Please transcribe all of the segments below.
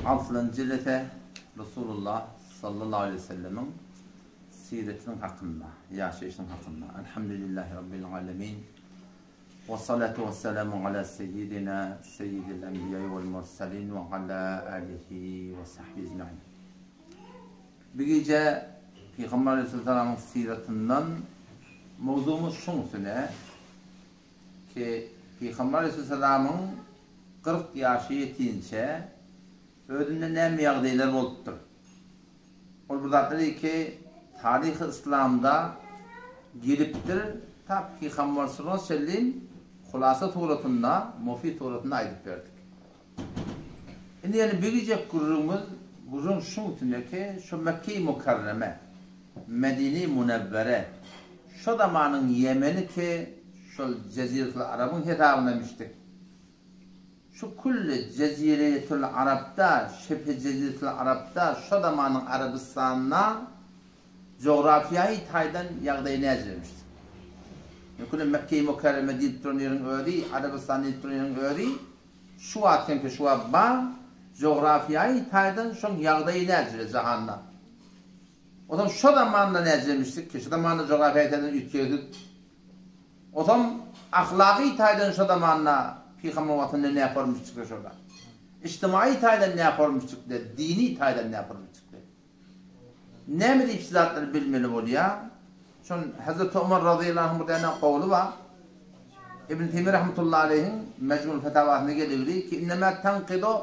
Altynjy jelese Resulullah sallallahu aleýhi we sellemiň siretiniň hakynda, ýaşaýşynyň hakynda. Elhamdülillahi Rabbil alemin. We salatu we selamu ala seyyidina seyyidil enbiýa wal mursalin we ala alihi we sahbihi ecmaîn. Bu gije Pygamber aleyhisselamyň siratyndan mowzugymyz şuň üstüne ki Pygamber aleyhisselamyň 40 ýaşy ýetinçe özünde näme ýagdaýlar bolupdyr. Ol bir zatlar ki taryhy yslamda gelipdir ta Pygamber sallallahu aleyhi ve sellem hulasa suratynda, mufid suratynda aýdyp berdik. Indi ýene bir gijek gürrüňimiz, gürrüň şuň üstündeki, şu Mekge-i Mükerreme, Medine-i Münewwere, şo zamanyň Ýemeni ki, şol Jeziretul Arabyň hesabyna mişdik. Şu külli Jeziretul Arapda, şebhe Jeziretul Arapda, şo zamanyň Arabystanda jografiýaýy taýdan ýagdaýy näjiremişdik. Mümkin Mekge-i Mükerreme diýlip duran ýeriň özi, Arabystan diýlip duran ýeriň özi, Şu wagt hem ki şu wagt bar, jografiýaýy taýdan şoň ýagdaýy näjire jahanda. Ozam şo zamanda näjiremişdik ki, şo zamanda jografiýaýy taýdan üýtgewsiz. Ozam ahlagy taýdan şo zamanda pygamber wagtynda näpormuşdykda şoda. Ijtimaýy taýdan näpormuşdykda, dini taýdan näpormuşdykda. Näme diýip şu zatlary bilmeli bolýar? Şon Hazreti Omar razyýallahu anhuň bir däne gowly bar. Ibn Teýmiýe rahmetullahi aleýhiň Mejmul Fetawasynda geldigidi ki innema tankidu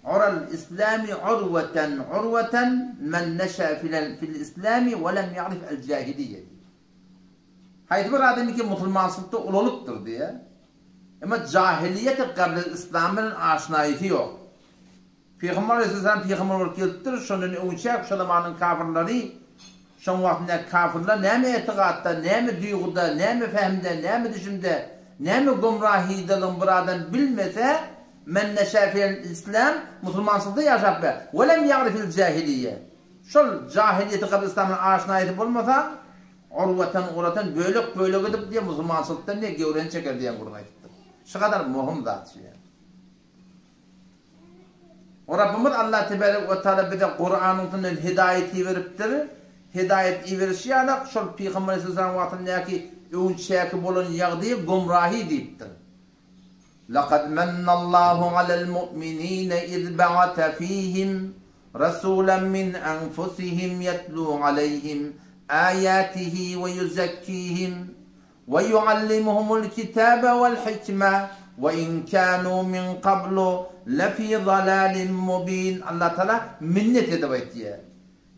ural islami urwatan urwatan men neşa fil islami we lem ýa'rif el jahiliýe. Haýsy bir adam ki musulmançylykda ulalypdyr diýe. Emma jahiliýeti gablel islam bilen aşnaýysy ýok. Pygamber aleyhisselam pygamber bolup gelipdir, şondan öňçäk şo zamanyň kafyrlary, şoň wagtyndaky kafyrlar näme etigatda, näme duýguda, näme fehmde, näme düşümde, näme gümrahydalygyny bir adam bilmese, men neşä fil islam, musulmançylykda ýaşap we welem ýa'rifil jahiliýe, şol jahiliýeti gabl islamyň aşnaýysy bolmasa, urwatan uratan bölek-bölek edip diýe musulmançylykdan diýe gewreni çeker diýen gürrüň aýdypdyr. Şu gadar möhüm zat şu ýerde. Rabbymyz Allah tebarek we taala bize Kuranyň üstünden hidaýet iberipdir. Hidaýet iberişi ýalak şol Pygamber aleyhisselam wagtyndaky öňçäki bolan ýagdaýy gumrahy diýipdir. Laqad mennallahu alel mu'minine iz ba'ate fihim rasulan min anfusihim yetlu aleyhim ayatihi we yuzekkihim We ýuallimuhumul kitabe wal hikme we in kanu min kablu lefi zalalin mubin Allah Taala minnet edip aýtýar.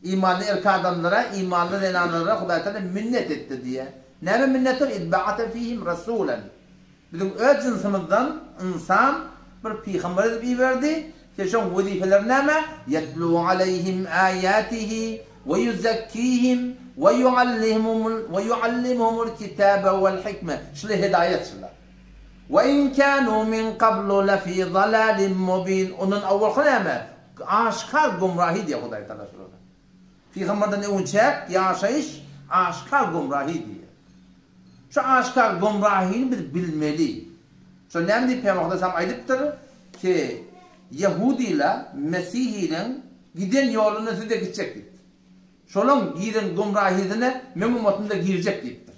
Imanly erkek adamlara, imanly zenanlara Hudaý Taala minnet etdi diýýär. Näme minnetdir? Iz ba'ate fihim rasulan. Biziň öz jynsymyzdan ynsan bir pygamber edip iberdi. Ki şoň wezipeleri näme? Ýetlu aleýhim aýatihi we ýuzekkihim we ýuallimhumul we ýuallimuhumul kitabe wal hikme. Şular hidaýat şular. We in kanu min kablu lefi zalalin mubin. Ondan awwalky näme? Aşkar gumrahy diýýär Hudaý Tagala şulara. Pygamberden öňçäk ýaşaýyş aşkar gumrahy diýýär. Şu aşkar gumrahyny biz bilmeli. Şo näme diýip Pygamber Aleyhisselam aýdypdyr ki, Ýehudylar Mesihiliň giden ýolundan siz-de gitjek diýipdir. Şolaň giren gumrahysyna meň ummatym-da girjek diýipdir.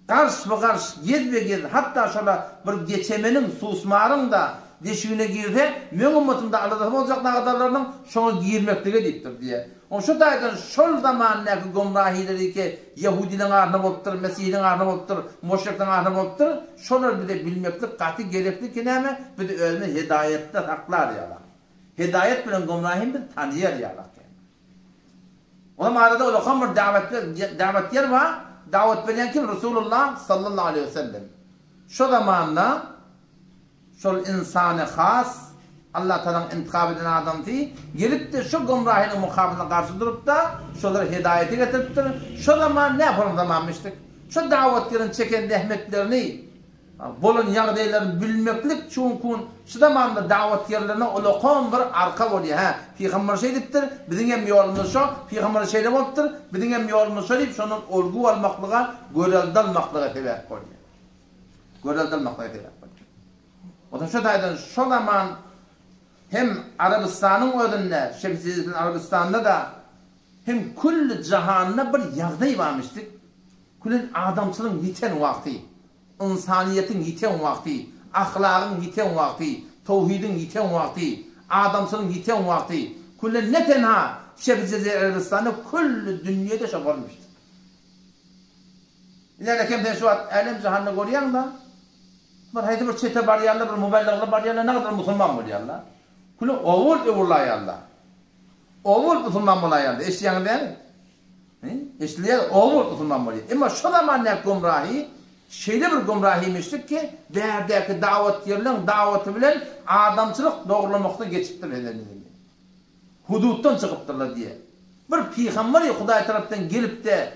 Garşba-garş, gezbe-gez, hatda şola bir geçemeniň, susmaryň-da deşigine girse, meň ummatym-da aladasy boljak nagadalarynyň şoňa girmeklige diýipdir diýýär. Oň şu taýdan şol zamandaky gumrahylar ki ýehudylaryň arasynda bolupdyr, mesihileriň arasynda bolupdyr, muşrikleriň arasynda bolupdyr, şolar bize bilmeklik gaty gerekli ki näme, bizi özümiz hidaýatda saklar ýalak. Hidaýat bilen gumrahyny biz tanyýar ýalak. Olam arada ulakan bir dawetger bar, dawet berýän kim? Resulullah sallallahu aleýhi we sellem. Şo zamanda Şol ynsany has Allah Tagalaň intihap eden adamsy gelipdir şo gomrahynyň mukabylyna garşy durupda şolary hidaýete getiripdir. Şo zaman näporan zamanmyşdyk. Şo dawatgeriň çeken zähmetlerini, bolan ýagdaýlaryny bilmeklik çuňkun şu zamanda dawatgerlerine ulakan bir arka bolýar. Hä, pygamber şeýdipdir, biziň hem ýolumyz şo, pygamber şeýle bolupdyr, biziň hem ýolumyz şo diýip şondan olgu almaklyga, görelde almaklyga sebäp bolýar. Görelde almaklyga sebäp bolýar. Onsoň şo taýdan şo zaman Hem Arabystanyň özünde, Şebh Jeziretil Arabystanda-da, hem külli jahanda bir ýagdaý barmyşdyk. Külen adamçylygyň ýiten wagty, ynsanyýetiň ýiten wagty, ahlagyň ýiten wagty, towhidiň ýiten wagty, adamçylygyň ýiten wagty. Külen ne tenha Şebh Jeziretil Arabystanda, külli dünýede şo bolmuşdyk. Ine, kem sen şu wagt älem-jahanda görýäň-de, Bir haýsy bir çete barýarlar, bir mubellyglar barýarlar, nägadar musulman bolýarlar. Küle owal öwrülaýarlar. Owal musulman bolaýarlar. Eşidýäňiz dämi? He? Eşidilýär, owal musulman bolýar. Emma şo zaman näk gümrahi, şeýle bir gümrahimişdik ki, bärdäki dawatgerleň dawaty bilen adamçylyk dogrulamakda geçipdir hezreti. Hudutdan çykypdyrlar diýýär. Bir pygamber Hudaý tarapdan gelip-de,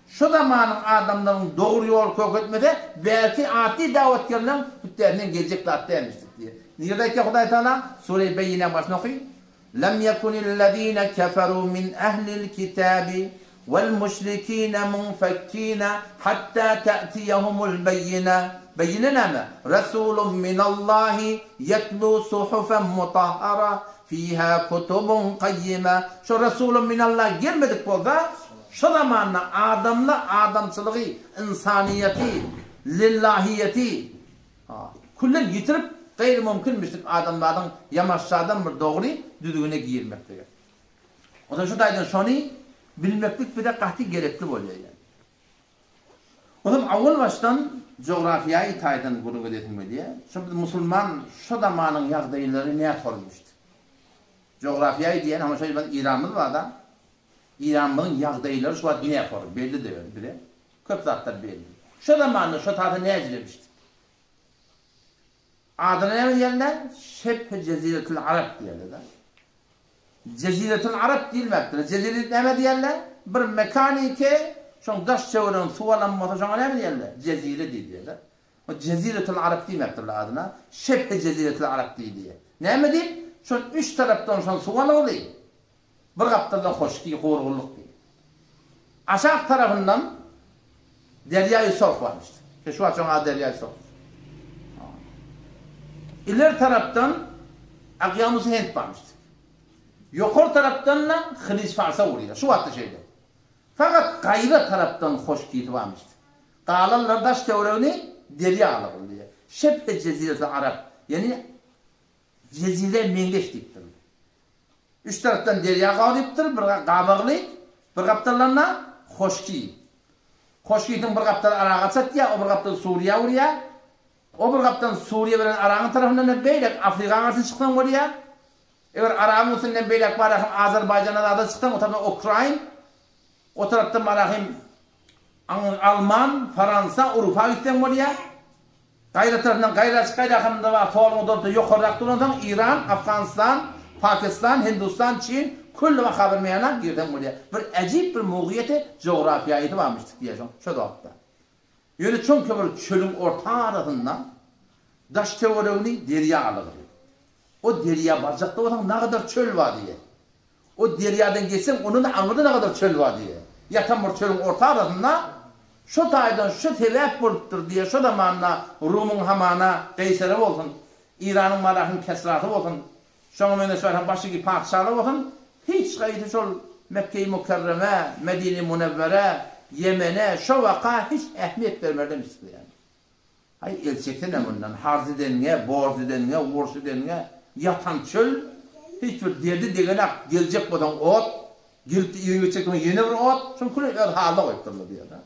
şo zamanyň adamlaryň dogry ýol köketmese, belki atly dawatgerleň hütdesinden geljek zat dälmişdik diýýär. Nirede aýtýar Hudaý Tagala? Sure-i Beýinäň başyny oky. Lem yekunillezine keferu min ehlil kitabi vel müşrikine munfekkine hatta te'tiyehumul beyyine. Beyyine näme? Resulun minallahi yetlu suhufen mutahhara fiha kutubun kayyime. Şo Resulun minallah gelmedik bolsa, şo zamanda adamla adamçylygy, ynsanyýeti, lillahiýeti küllen ýitirip, gaýrymümkinmişdik adamzadyň ýamaşjadan bir dogry düzgüne girmekligi. Onsoň şu taýdan şony bilmeklik bize gaty gerekli bolýar ýaly. Onsoň awal başdan jografiýaýy taýdan gürrüň edesim gelýär. Şo biz musulman şo zamanyň ýagdaýlary nähormuşdy. Jografiýaýy diýen hama şo ýerde Iranymyz barda. Iranymyzyň ýagdaýlary şu wagt nähor belli-de bize. Köp zatlar belli. Şo zamanda şo taýda näjilemişdi. Adyna näme diýerler? Şebhi Jeziretül Arap diýerler-de. Jeziretül Arap diýilmäpdir. Jezire diýip nämä diýerler? Bir mekaniki, şoň daş töweregini suw alan bolsa şoňa näme diýerler? Jezire diýilýär-de. O Jeziretül Arap diýmäpdirler adyna. Şebhi Jeziretül Arap diýilýär. Näme diýip? Şol üç tarapdan şol suw alygly. Bir gapdaldan hoşki, gurgunlyk diýip. Aşak tarapyndan Derýaýy Sorh barmyşdy. Şu wagt şoň ady Derýaýy Sorh. Ileri tarapdan Okeanusy Hint barmyşdy. Ýokary tarapdan-da Hiliç Farsa urýar. Şu wagtda şeýle. Fakat gaýra tarapdan hoşkisi barmyşdy. Galanlar daş töweregini derýa alygyldy. Şebhe Jeziretil Arap, ýagny Jezire meňzeş diýipdir. Üç tarapdan derýa galypdyr, bir gabagly, bir gapdaldan-da hoşki. Hoşkisiň bir gapdaly Araga çatýar, o bir gapdaly Suriýa urýar. O bir gapdan Suriýa bilen Aragyň tarapyndan-da beýlek Afrika garşy çyksaň bolýar. Eger Aragyň üstünden beýläk bararsyň Azerbaýjana zada çyksaň, o tarapdan Ukrain, o tarapdan bararsyň Alman, Faransa, Urupa gitseň bolýar. Gaýra tarapyndan gaýra çyk gaýra hakynda bar soluňa dolsa ýokarrak duransoň Iran, Afganistan, Pakistan, Hindustan, Çin külli waka bir meýana girseň bolýar. Bir äjip bir mugyýeti jografiýaýysy barmyşdyk diýýär şoň şo wagtda. Ýöne çüňki bir çölüň orta arasynda daş töweregini derýa alygry. O derýa barjakda bolsaň nagadar çöl bar diýýär. O derýadan geçseň, ondan-da aňyrda nägadar çöl bar diýýär. Ýatan bir çölüň orta arasynda şo taýdan şu sebäp bolupdyr diýýär. Şo zamanda Rumyň hamana Keýseri bolsun, Iranyň Malahyň Kesrasy bolsun, şoňa meňzeş barha başygi patyşalar bolsun, hiç haýsy şol Mekgeýi Mükerremä, Medine-i Münewwerä, Ýemene şo waka hiç ähmiýet bermerden isleýän. Aý, el çeksene mundan, harz edeniňe, borç edeniňe, uruş edeniňe, ýatan çöl, hiç bir derdi degenak, geljek bolsaň ot, gelip-de yzyňa gitjek bolsaň ýene bir ot, şuny külen öz halyna goýupdyrlar diýýär-de.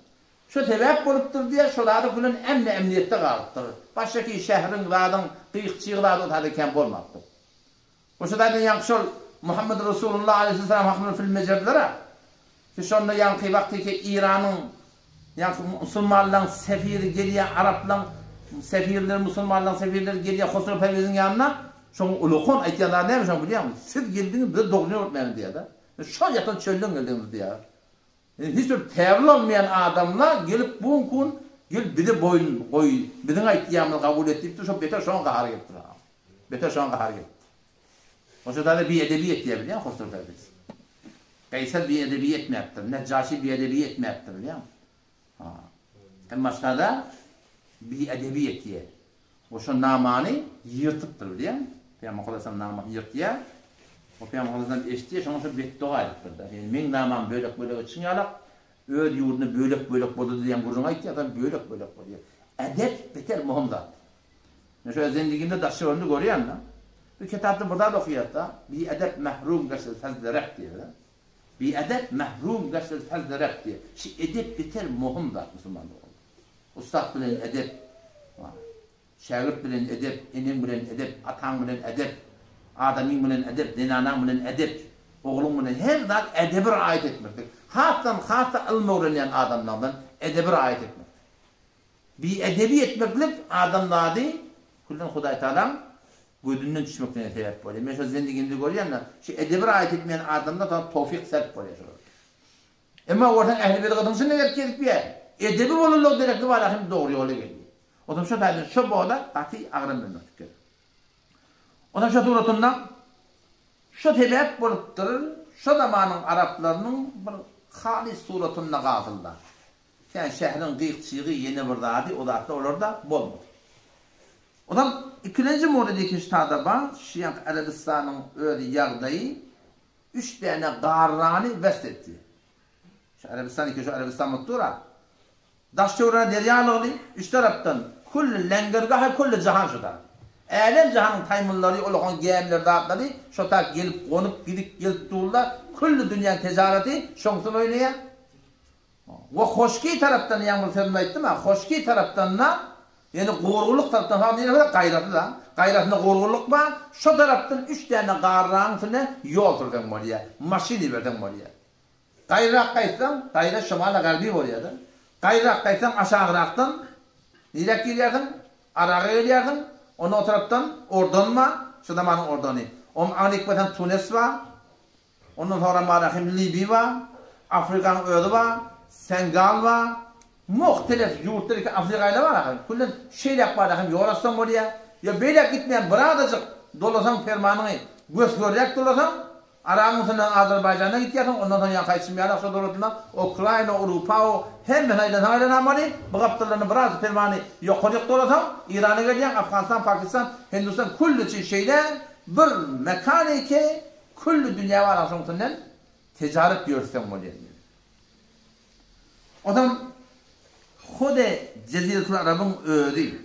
Şo sebäp bolupdyr diýýär, şo zady külen emni-emniýetde galypdyr. Başgaki şäheriň zadyň gyýyk-çygy zady o zada kän bolmapdyr. Oşa taýdan ýaňky şol Muhammed Resulullah aleýhissalam hakynda film bejerdiler-ä. Ki şonda ýaňky wagtyky Iranyň ýaňky musulmanlaň sefiri gelýär, araplaň sefirleri, musulmanlaň sefirleri gelýär Hosrow Perweziň ýanyna. Şoň ulakan aýtýan zady näme şoň bilýäňmi? Siz geldiňiz bize dogryny öwretmäge diýýär-de. Şol ýatan çölden geldiňiz diýýär. Hiç bir täwil almaýan adamla gelip bu gün gel bize boýun goý biziň aýtýamyzy kabul et diýipdir şo beter şoň gahary gelipdir agam. Beter şoň gahary gelipdir. Oşa zada biedebi etýär bilýäň Hosrow Perwiz. Kaýsar biedebi etmäpdir, Nejjaşi biedebi etmäpdir bilýäň. Ha. Emma şada biedebi etýär. Oşa namany ýyrtypdyr bilýäň. Pygamber sallallahu namasyny ýyrtýar. O Pygamber sallallahu eşitýär, şoňa şo betdoga edipdir-de. Ýani meň namam bölek-bölek etişiň ýalak, öz ýurdunda bölek-bölek boldy diýen gürrüňi aýtýar, soň bölek-bölek bolýar. Edep beter möhüm zat. Men şo zendigimde daş çykaranda görýän-de. Bir kitapda bir zat okaýas-da, Biedep mehrum gaşyl fazly reb diýýär-de. Biedep mehrum gaşyl fazly reb diýýär. Şu edep beter möhüm zat musulmanda. Ussat bilen edep. Şägirt bilen edep, eneň bilen edep, ataň bilen edep, adamyň bilen edep, zenanaň bilen edep, ogluň bilen her zat edebi raýat etmeklik. Hasdan has-da ylym öwrenýän adamlardan edebi raýat etmeklik. Biedebi etmeklik adamzady külden Hudaý Tagalaň gözünden düşmekligine sebäp bolýar. Men şo zendigimde görýän-de, şu edebi raýat etmeýän adamlar soň towfyk selp bolýar şolar. Emma görseň ähli bidgatyň içinde gelip gezip ýör. Edebi bolanlygy derekli bar hem dogry ýola gelýär. Onsoň şo taýdan şo bola gaty agram bermeklik gerek. Onsoň şo suratynda şo sebäp bolupdyr, şo zamanyň araplarynyň bir halys suratynda galsynda. Sen şäheriň gyk-çygy ýene bir zady o zatlar olarda bolmady. Onsoň ikilenji mowzuda ikinji tada bar, şu ýanky Arabystanyň öz ýagdaýy Üç däne garrany west etdi. Şu Arabystan eken, şu Arabystan bolup dur-a. Daş-töweregine derýa lygly, üç tarapdan külli lengergahy külli jahan şu tarap. Älem-jahanyň taýmyllary, olakan gämileri zatlary şo tak gelip gonup, gidip gelip durlar. Külli dünýäň tejaraty şoňsuz oýnaýar. We hoşki tarapdan ýaňy bir sözümde aýtdym-a, hoşki tarapdan-da, ýöne gurgunlyk tarapdan ha nirede bar, gaýraty-da. Gaýratynda gurgunlyk bar, şo tarapdan üç däne garraň üstüne ýol sürseň bolýar, maşyn iberseň bolýar. Gaýrak gaýtsaň, gaýra şomala garby bolýar-da. Gaýrak gaýtsaň aşagrakdan niräk girýärsiň, Araga gelýärsiň, onda o tarapdan Ordon bar, şo zamanyň Ordony. Oň aňryk barsaň Tunes bar, Ondan soňra Marahim Libiý bar, Afrikanyň özi bar, Sengal bar, muhtelef ýurtlar iki Afrikaýla bar ahyry. Küllen şeýläk barda hem ýol açsaň bolýar. Ýa beýläk gitmän birazajyk dolasaň fermanyňy gös-görräk dolasaň, Aragyň üstünden Azerbaýjana gitýärsiň, ondan soň ýaňky aýtşym ýaly şo dolatyna Ukraina, Urupa, hemmesini aýlansaň aýlanamaly, bu gapdallarynda biraz fermany ýokaryk dolasaň, Irana gelýäň, Afganistan, Pakistan, Hindistan külli şeýle bir mekaniki Külli dünýä bar şoň üstünden tejaret ýörtseň bolýar diýdi. Onsoň Hude Jeziretul Arabyň özi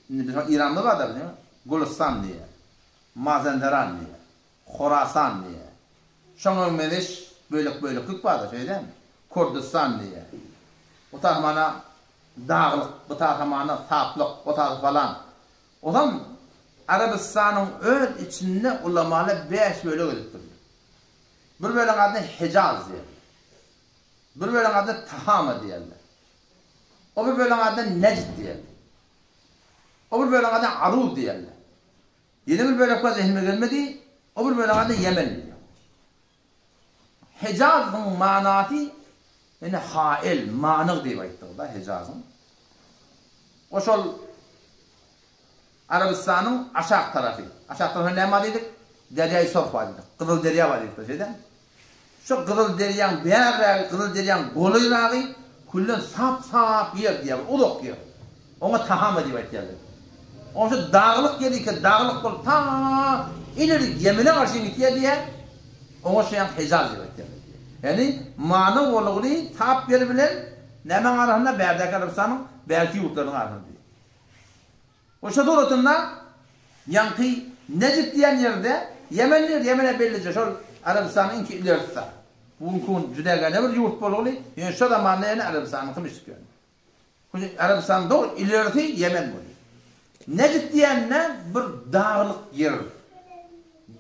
indi biz Iranda bar da biziň Gülüstan diýýär. Mazenderan diýýär. Horasan diýýär. Şoňa meňzeş bölek-böleklik bar da şeýle dälmi? Kurdistan diýýär. O tarmana daglyk, bu tarhamana saplyk, o tarhy falan. Ozal Arabystanyň öz içinde ulamalar bäş bölek edipdirler. Bir bölegiň adyna Hejaz diýerler. Bir bölegiň adyna Tahama diýerler. O bir bölegiň adyna Nejd diýerler. O bir bölegiň adyna Aruz diýerler. Ýene bir bölek bar zehnime gelmedi. O bir bölegiň adyna Ýemen diýerler. Hejazyň manasy ýene hael, manyg diýip aýtdyk-da Hejazyň. O şol Arabystanyň aşak tarapy. Aşak tarapyna näme bar diýdik? Derýaýy Sorh bar diýdik. Gyzyl derýa bar diýdik-de şeýdä. Şo Gyzyl derýaň bärrägi, Gyzyl derýaň golaýragy külden sap-sap ýer diýýär, uzak ýer. Oňa Tahama diýip aýtýarlar. Oň şu daglyk ýeri eken, daglyk bolup ta ileri Ýemene garşy gitýär diýýär. Oňa şu ýaň Hejaz diýip aýtýarlar diýýär. Ýagny many bolugly sap ýer bilen nämäň arasynda bärdäki Arabystanyň bärki ýurtlarynyň arasynda diýýär. We şo suratynda ýaňky Nejt diýen ýerde Ýemen diýr, Ýemene bellije şol Arabystanyň iňki ilerisi. Bu günki gün juda gäne bir ýurt bolugly, ýöne şo zamanda ýene Arabystanyňky mişdik ýöne. Arabystanyň dogry ilerisi Ýemen bolýar. Nejt diýende bir daglyk ýer.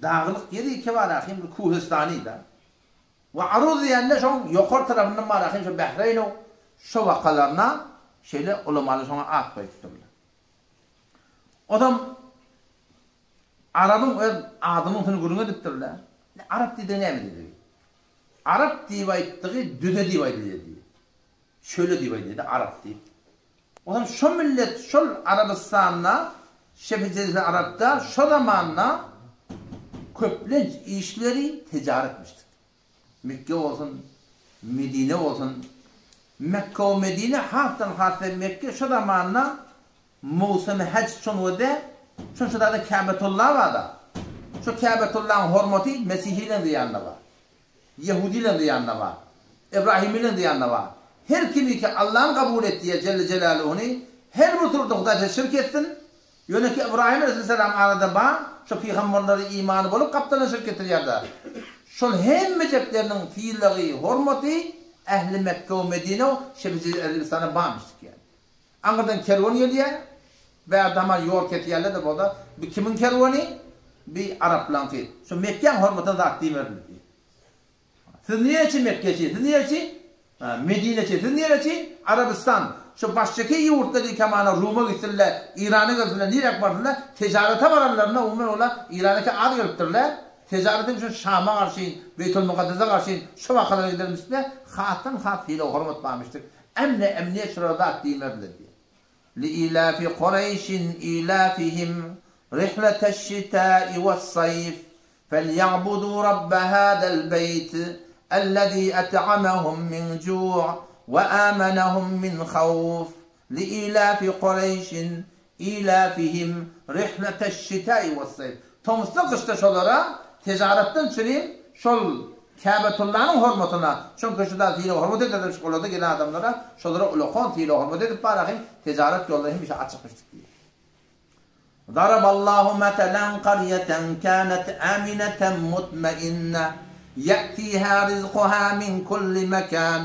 Daglyk ýeri iki bar ahim bir Kuhistany-da. We Aruz diýende şoň ýokary tarapyndan bar ahim şo Behreýnow şo wakalaryna şeýle ulamalar şoňa at goýupdyrlar. Ozam Arabyň öz adynyň üstüne gürrüň edipdirler. Arap diýdigi näme diýdigi? Arap diýip aýtdygy düze diýip aýdylýar diýýär. Çöle diýip aýdylýar-da arap diýip. Onsoň şo millet şol Arabystanda, Şefi Jezire Arapda şo zamanda köplenç işleri tejaretmişdir. Mekge bolsun, Medine bolsun. Mekge we Medine hasdan has Mekge şo zamanda mowsumy haj çonwede. Şonça zada Käbetulla bar-da. Şo Käbetullaň hormaty mesihileň-de ýanynda bar. Ýehudileň-de ýanynda bar. Ibrahimileň-de ýanynda bar. Her kimiki Allany kabul etýär Jelle Jelaluhuny, her bir suratda Hudaýa şirk etsin, ýöne ki Ibrahim aleyhisselam arada bar, şo pygamberlere imany bolup gapdaldan şirk getirýär-de. Şol hemmejekleriniň sylagy, hormaty ähli Mekge we Medine we şebhe Arabystana barmyşdyk ýaly. Aňyrdan kerwen gelýär. Bärde haman ýol kesýärler-de bolsa, bi kimiň kerweni? Bi araplaňky. Şu Mekgäň hormatyna zat diýmerdiler diýýär. Siz nireçi Mekgeçi, siz nireçi? Medineçi, siz nireçi? Arabystan. Şu başjaki ýurtda diýip hamana Ruma gitsinler, Irana gelsinler, niräk barsynlar, tejarete baranlarynda umuman olar Iranaki az gelipdirler. Tejarete üçin Şama garşy, Beýtulmukaddese garşy şu wakalara gidermişler, hasdan has sylag-hormat barmyşdyk. Emne emniýet şulara zat diýmezler diýýär. Li-ilafi Kureýşin ilafihim rihleteş-şitäi wes-saýf felýa'budû rabbe hâzel-beýt ellezî et'amehum min ju' we âmenehum min hawf Li-ilafi Kureýşin ilafihim rihleteş-şitäi wes-saýf Tomusda gyşda şolara tejaratdan çürim şol Käbetullanyň hormatyna, çünki şu zat sylag-hormat ederdim şu olarda gelen adamlara, şolara ulakan sylag-hormat edip barahym, tejaret ýollary hemişe açykmyşdyk diýýär. Daraballahu meselen qaryeten kanet amineten mutmeinne ya'tiha rizquha min kulli mekan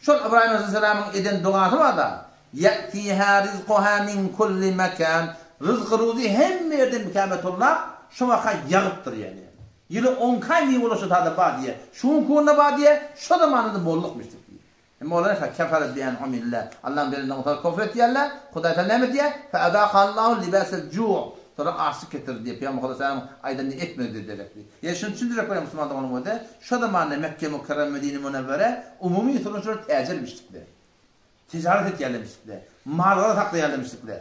Şol Ybraýym aleyhisselamyň eden dugasy bar-da, Ya'tiha rizquha min kulli mekan Ryzky-ruzy hemme ýerden Käbetulla şu waka ýagypdyr ýaly. Ýyly onki aý miweli şu tada bar diýýär. Şu günki günde bar diýýär, şo zamanda-da bollukmyşdyk diýýär. Emma olar fe keferet bi en'umillah. Allaň beren nygmatlaryna kofr etýärler. Hudaý Taala näme diýýär? Fe azaqallahu libasel ju'. Soňra açlyk getirdi diýýär. Pygamber Hudaý Taala aýdanyny etmedi diýdi derekli. Ýa şuny düşündirjek bolýan musulman doganym özi, şo zamanda Mekge Mukerreme Medine Münewwere umumy şolar täjirmişdikler. Tijaret etýärlermişdikler. Mal-gara saklaýarlarmişdikler.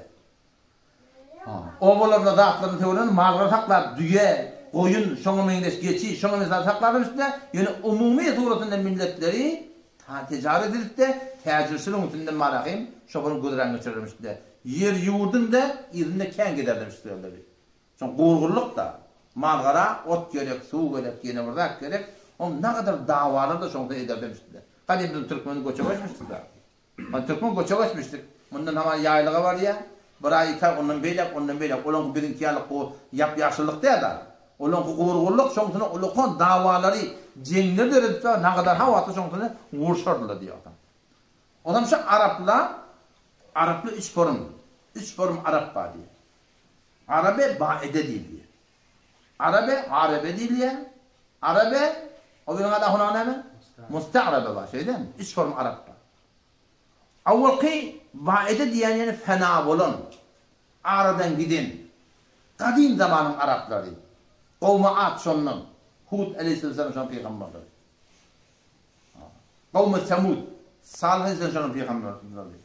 Obalarynda zatlaryny töwrän mallary saklap, düýe, goýun, şoňa meňzeş geçi, şoňa meňzeş zat saklarlar üstünde, ýöne umumy suratynda milletleri tijaret edip-de, täjirçiligiň üstünde marahym şoparyň güzeran geçirerler üstünde. Ýer-ýurduň-da yzynda kän gezerler üstlerleri. Şoň gurgunlyk-da, mal-gara, ot gerek, suw gerek, ýene bir zat gerek, oň nagadar dawalar-da şoňda ederler üstünde. Gadym biziň türkmeni göçe göçmüşdik-de. Hany türkmen göçe göçmüşdik. Mundan hamana ýaýlyga barýa. Bir aý, iki aý ondan beýläk, ondan beýläk. Olaňky biziňki ýaly gowy ýap-ýaşyllyk däl-ä. Olaňky gurgunlyk, şoňsuna ulakan dawalary, jeňleri döredip nagadar ha wagtda şoňsuna urşardylar diýýär otam. Onam şu arapla, araply üç forum, üç forum arap bar diýýär. Arabe baede diýilýär. Arabe, arebe diýilýär. Arabe, o biriň ady ahunagy näme? Musta'rabe bar, şeýle dälmi? Üç forma arap bar. Awalky baede diýýän ýeri fena bolan, aradan giden, gadym zamanyň araplary. Gowmy Ad şondan, Hud aleýhissalam şonuň pygamberleri. Gowmy Semud, Salyh aleýhissalam şonuň pygamberleri.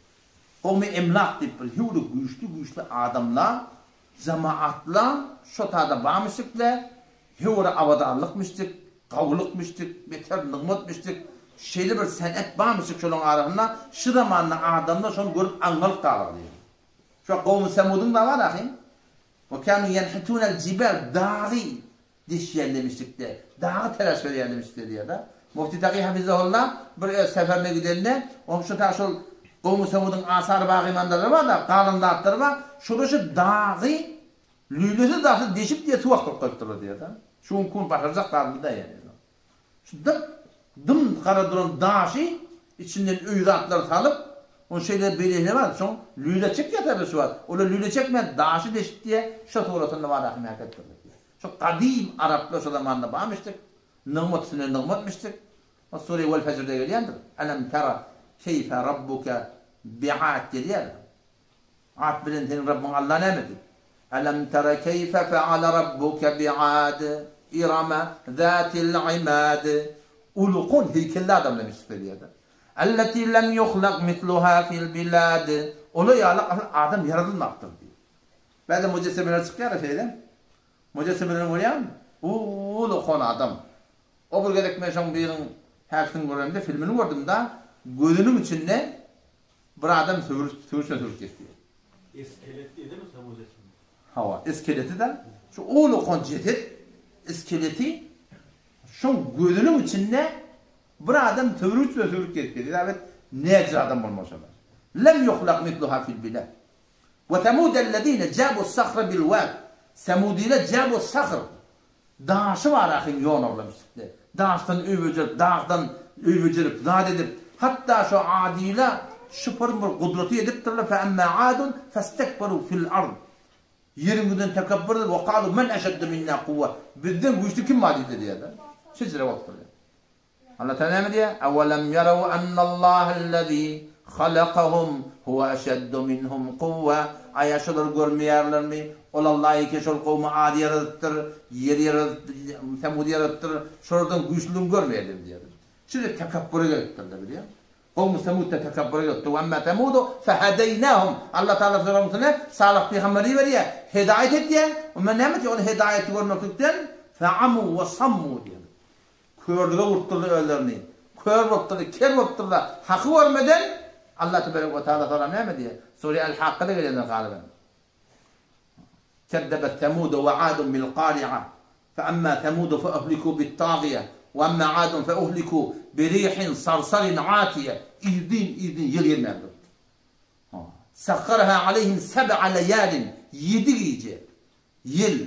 Gowmy Emlak diýip bir hüwli güýçli-güýçli adamlar Jemaatla şo tada barmyşdykle, höwre abadanlykmyşdyk, gawulykmyşdyk, beter nygmatmyşdyk, şeýle bir senet barmyşdyk şolaň arasynda, şu zamanda adamlar şony görüp aňňalyp galar diýýär. Şo gowmy Semudyň da bar ahym. We kanu ýenhitunel jibal dagy deşýärlemişdikde, dagy teraş berýärlemişdikde diýýär-de. Mufti Taky hafizahullah bir öz seferine gidende, onuň şu ta şol Gowmy Semudyň asary bagymandarlary bar-da, galan zatlary bar, şolar şu dagy lülesiz zatsyz deşip diýýär, suw akdyryp goýupdyrlar diýýär-de. Şu gün kun başarjak zadymyz däl ýaly. Şu dyp, dym gara duran daşy içinden öý zatlary salyp, ony şeýle beýle bar, şoň lüle çekýär tabi şu wagt. Olar lüle çekmän daşy deşip diýýär, şo suratynda bar ahym äketdirler diýýär. Şu gadym araplar şo zamanda barmyşdyk, nygmat üstüne nygmatmyşdyk. O sure Wel Fejrde gelýändir. Elem tera keýfe rabbuke bi'ad gelýär. Ad bilen seniň Rabbyň Alla näme etdi? Elem tera keýfe feale rabbuke bi'ad Irama zatil imad Ulukun heýkelli adam bilen isip edýär. Elleti lem yuhlak misluha fil bilad Olar ýaly asyl adam ýaradylmapdyr diýýär. Bäde mujessemeler çykýar-a şeýle. Mujessemeleri görýäňmi? Uly-ukan adam. O bir gezek men şoň biriň häkisini göremde, filmini gördüm-da, gözüniň içinde bir adam söwüş, söwüşle söwüş geçýär. Eskelet diýdimi şo mujesseme? Hawa, iskeleti-de, şu ullakan jeset iskeleti şoň gözüniň içinde bir adam söwrüç bilen söwrüp gezip gezýär. Hesap et, näçe adam bolmaly şolar. Lem yuhlak mitluha fil bilad. Ve semudellezine jabu sahra bil wad. Semudiler jabu sahr. Daşy bar ahyn ýonarlamışdyk. Daşdan öý bejerip, dagdan öý bejerip, zat edip, hatda şo adyla şupur bir gudraty edipdirler, fe emmâ âdun festekberu fil ard. Ýeriň ýüzünden tekepbür edip, ve kâlu men eşeddu minnâ kuwwe. Bizden güýçli kim bar diýdiler diýýärler. Şeýle bolupdyr. Allah Teala näme diýýär? Awelem ýaraw ennallahellezî halakahum huwe eşeddu minhum kuwwe. Aýa şolar görmeýärlermi? Ol Allah eke şol kowmy Ady ýaradypdyr, ýeri ýaradypdyr, Semudy ýaradypdyr. Şolardan güýçlüligini görmeýärlermi diýýär. Şeýle tekepbure gelipdirler bilýäňmi? Kowmy Semud-da tekepbure gelipdir. We emmâ Semudu fehedeýnâhum. Allah Teala şolaryň üstüne Salyh pygamberi iberýär, hedaýat edýär. Onda näme etýär? Ol hedaýaty görmeklikden feamu we sammu diýýär. Körlüge urupdyrlar özlerini. Kör bolupdyrlar, ker bolupdyrlar. Haky görmeden Allah tebarek we taala soran näme diýýär? Sure Al-Hakkada gelendir galyban. Kezzebet Semudu we Adun bil kari'a. Fe amma Semudu fe uhliku bit tagiye. We amma Adun fe uhliku bi rihin sarsarin atiye. Izdin izdin ýel gelmän durupdyr. Sakharaha aleyhim seb'a leyalin. Ýedi gije. Ýyl,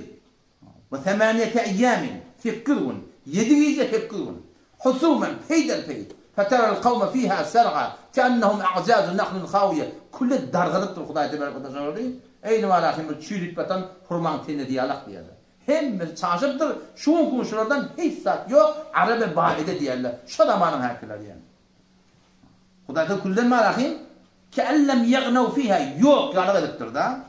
we semaniýete eýýamin, sekiz gün, ýedi gije, sekiz gün. Husuman, peýdel-peý, feteral kawme fiha ser'a, keennehum a'jazu nahlin hawiýe, küle dargadypdyr Hudaý tebarek we taala Eý nübarahym bir çüýrüp ýatan hurmaň tenedi ýalak diýerler. Hemmesi çaşypdyr, şu günki gün şulardan hiç zat ýok, arabe baide diýerler, şo zamanyň häkileri ýaly. Hudaýdan külden bar ahym, Ke'en lem ýegnew fiha, ýok ýalyk edipdir-da.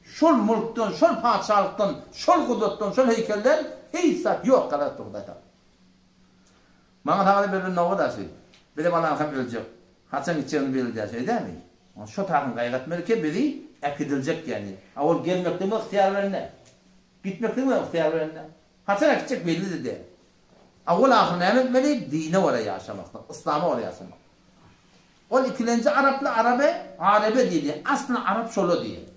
Şol mulkdan, şol patyşalykdan, şol gudratdan, şol heýkelden hiç zat ýok ýalyk edipdir Hudaý Tagala. Maňa sagada berlen nobat aşy. Bize balaňsam öljek. Haçan gitjegini belli däl, şeý dälmi? Onda şo taýdan gaýgy etmeli ki, bizi äkidiljek ýaly. A ol gelmekligimiz ygtyýar bilen däl. Gitmekligimiz ygtyýar bilen däl. Haçan äkitjek belli-de däl. Awwal ahyr näme etmeli? Dine görä ýaşamaklyk, yslama görä ýaşamak. Ol ikilenji araply arabe, arebe diýilýär. Asly arap şola diýýär.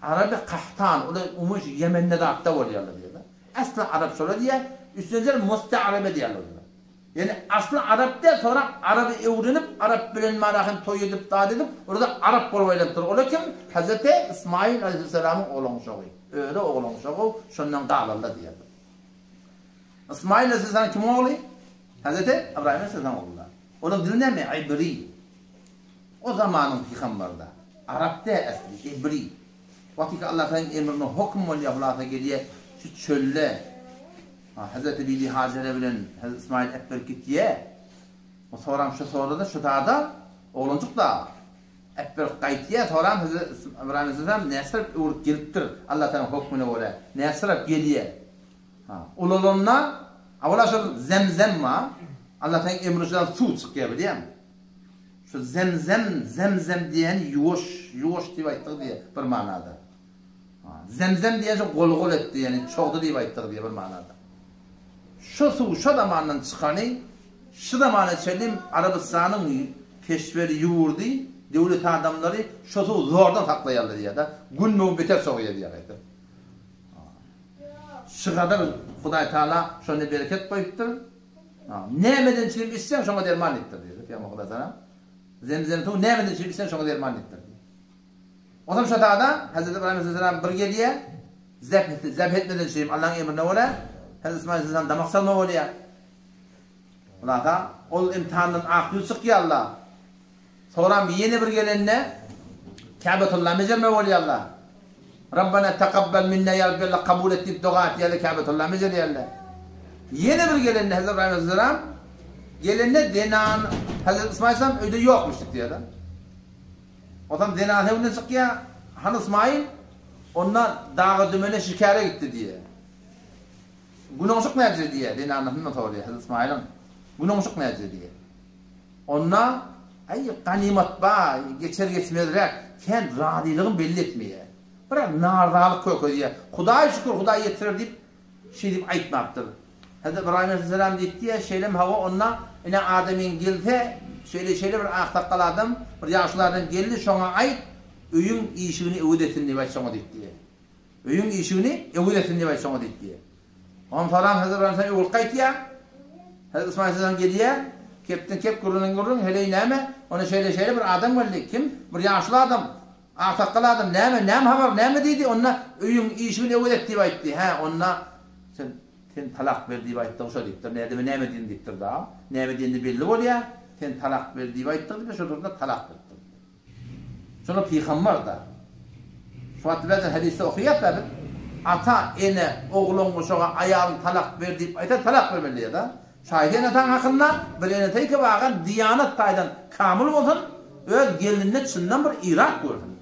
Arabe kahtan, olar umumy şu Ýemende zatda bolýarlar diýýärler. Asly arap şola diýýär. Üçünjiler mustearebe diýýärler olara. Ýani asly arap däl, soňra araby öwrenip, arap bilen mana hem toý edip, zat edip, olar-da arap bolup aýlanypdyr. Olar kim? Hazreti Ysmaýyl aleýhissalamyň oglanşagy. Özi oglanşagy, şondan galanlar diýýärler. Ysmaýyl aleyhisselam kimiň ogly? Hazreti Ybraýym aleyhisselam ogly. Onuň dili näme? Ibri. O zamanyň pygamberda. Arap däl äsli, ibri. Wagtyky Allah Taganyň emrine hokum bolýar, hulasa gelýär şu çölde Hazreti Bibi Hajere bilen Hazreti Ysmaýyl äpberip gitýär. O soram şu sorada şu zada oglanjyk da äpberip gaýtýar, soram Hazreti Ybraýym aleyhisselam näsirap öwrüp gelipdir Allah Taganyň hokmuna görä. Näsirap gelýär. Ha, ulalanda, awala şol zemzem bar. Alla taň emri şudan suw çykýar bilýäňmi? Şu zemzem, zemzem diýen ýuwaş, ýuwaş diýip aýtdyk diýe bir manada. Ha, zemzem diýen şu gol-gol etdi, ýani çogdy diýip aýtdyk diýe bir manada. Şu suw şo zamandan çykany şu zamana çenli Arabystanyň keşbeli ýurdy, döwlet adamlary şo suwy zordan saklaýarlar diýýär-de. Gün-gün beter sowýar diýýär gaýta. Şygadar Hudaý Taala şonda bereket goýupdyr. Nämeden çirim içseň şoňa derman diýipdir diýdi. Pygamber Hudaý Taala Zemzem suwy nämeden çirim içseň şoňa derman diýipdir. Ondan şo tada Hazreti Ibrahim aleyhisselam bir gelýär. Zebh zebh etmeden çirim Allah'ın emrine görä Hazreti İsmail aleyhisselam damak salma bolýar. Hulasa ol imtihandan ak ýüz çykýar Allah. Soňram ýene bir gelende Käbetulla bejerme bolýarlar. Rabbana takabbal minna ýa Rabbi Allah kabul et diýip doga etýärler Käbetulla bejerýärler. Ýene bir gelende Hazreti Ibrahim aleyhisselam gelende zenan Hazreti Ismail aleyhisselam öýde ýokmuşdyk diýýärler. Onsoň zenan öňüne çykýar, Hany Ismail? Onda daga dümene şikäre gitdi diýýär. Günoňşuk näce diýýär, zenanasyndan soraýar Hazreti Ismailiň. Günoňşuk näce diýýär. Onda, Aý, ganymat ba, geçer-geçmezräk, kän razylygyny belli etmeýär. Biraz narzalyk kökezýär. Hudaýa şükür, Hudaý ýetirer diýip, şeý diýip aýtmapdyr. Hezreti Ybraýym aleyhisselam diýipdi-ä, şeýlem hawa, onda, ine, adamyň gelse, şeýle-şeýle bir aksakgal adam, bir ýaşuly adam geldi, şoňa aýt, öýüň işigini öwez etsin diýip aýt şoňa diýipdi. Öýüň işigini öwez etsin diýip aýt şoňa diýip diýýär. Onsoňam Hezret Ibrahim aleyhisselam öwrülip gaýtýar. Hezret Ismail aleyhisselam gelýär. Kepden kep gürrüňden gürrüň, heleý näme? Onda şeýle-şeýle bir adam geldi. Kim? Bir ýaşuly adam. Aksakgal adam. Näme, näme habar, näme diýdi? Onda öýüň işigini öwez et diýip aýtdy. Hä, onda sen sen talak ber diýip aýtdyň şo diýipdir. Nädeme näme diýdin diýipdir da. Näme diýende belli bolýar. Sen talak ber diýip aýtdyň diýip, şo durunda talak beripdir. Şonda pygamber-da. Şu wagt birazdan hadysda okaýas-da biz, Ata, ene, ogluň uşaga aýalyny talak ber diýip aýtsa, talak bermeli diýýär-de. Şaýy ene-ataň hakynda bir ene-ata iki bagan diýanat taýdan kamyl bolsun, öz gelninde çyndan bir yrat görsün.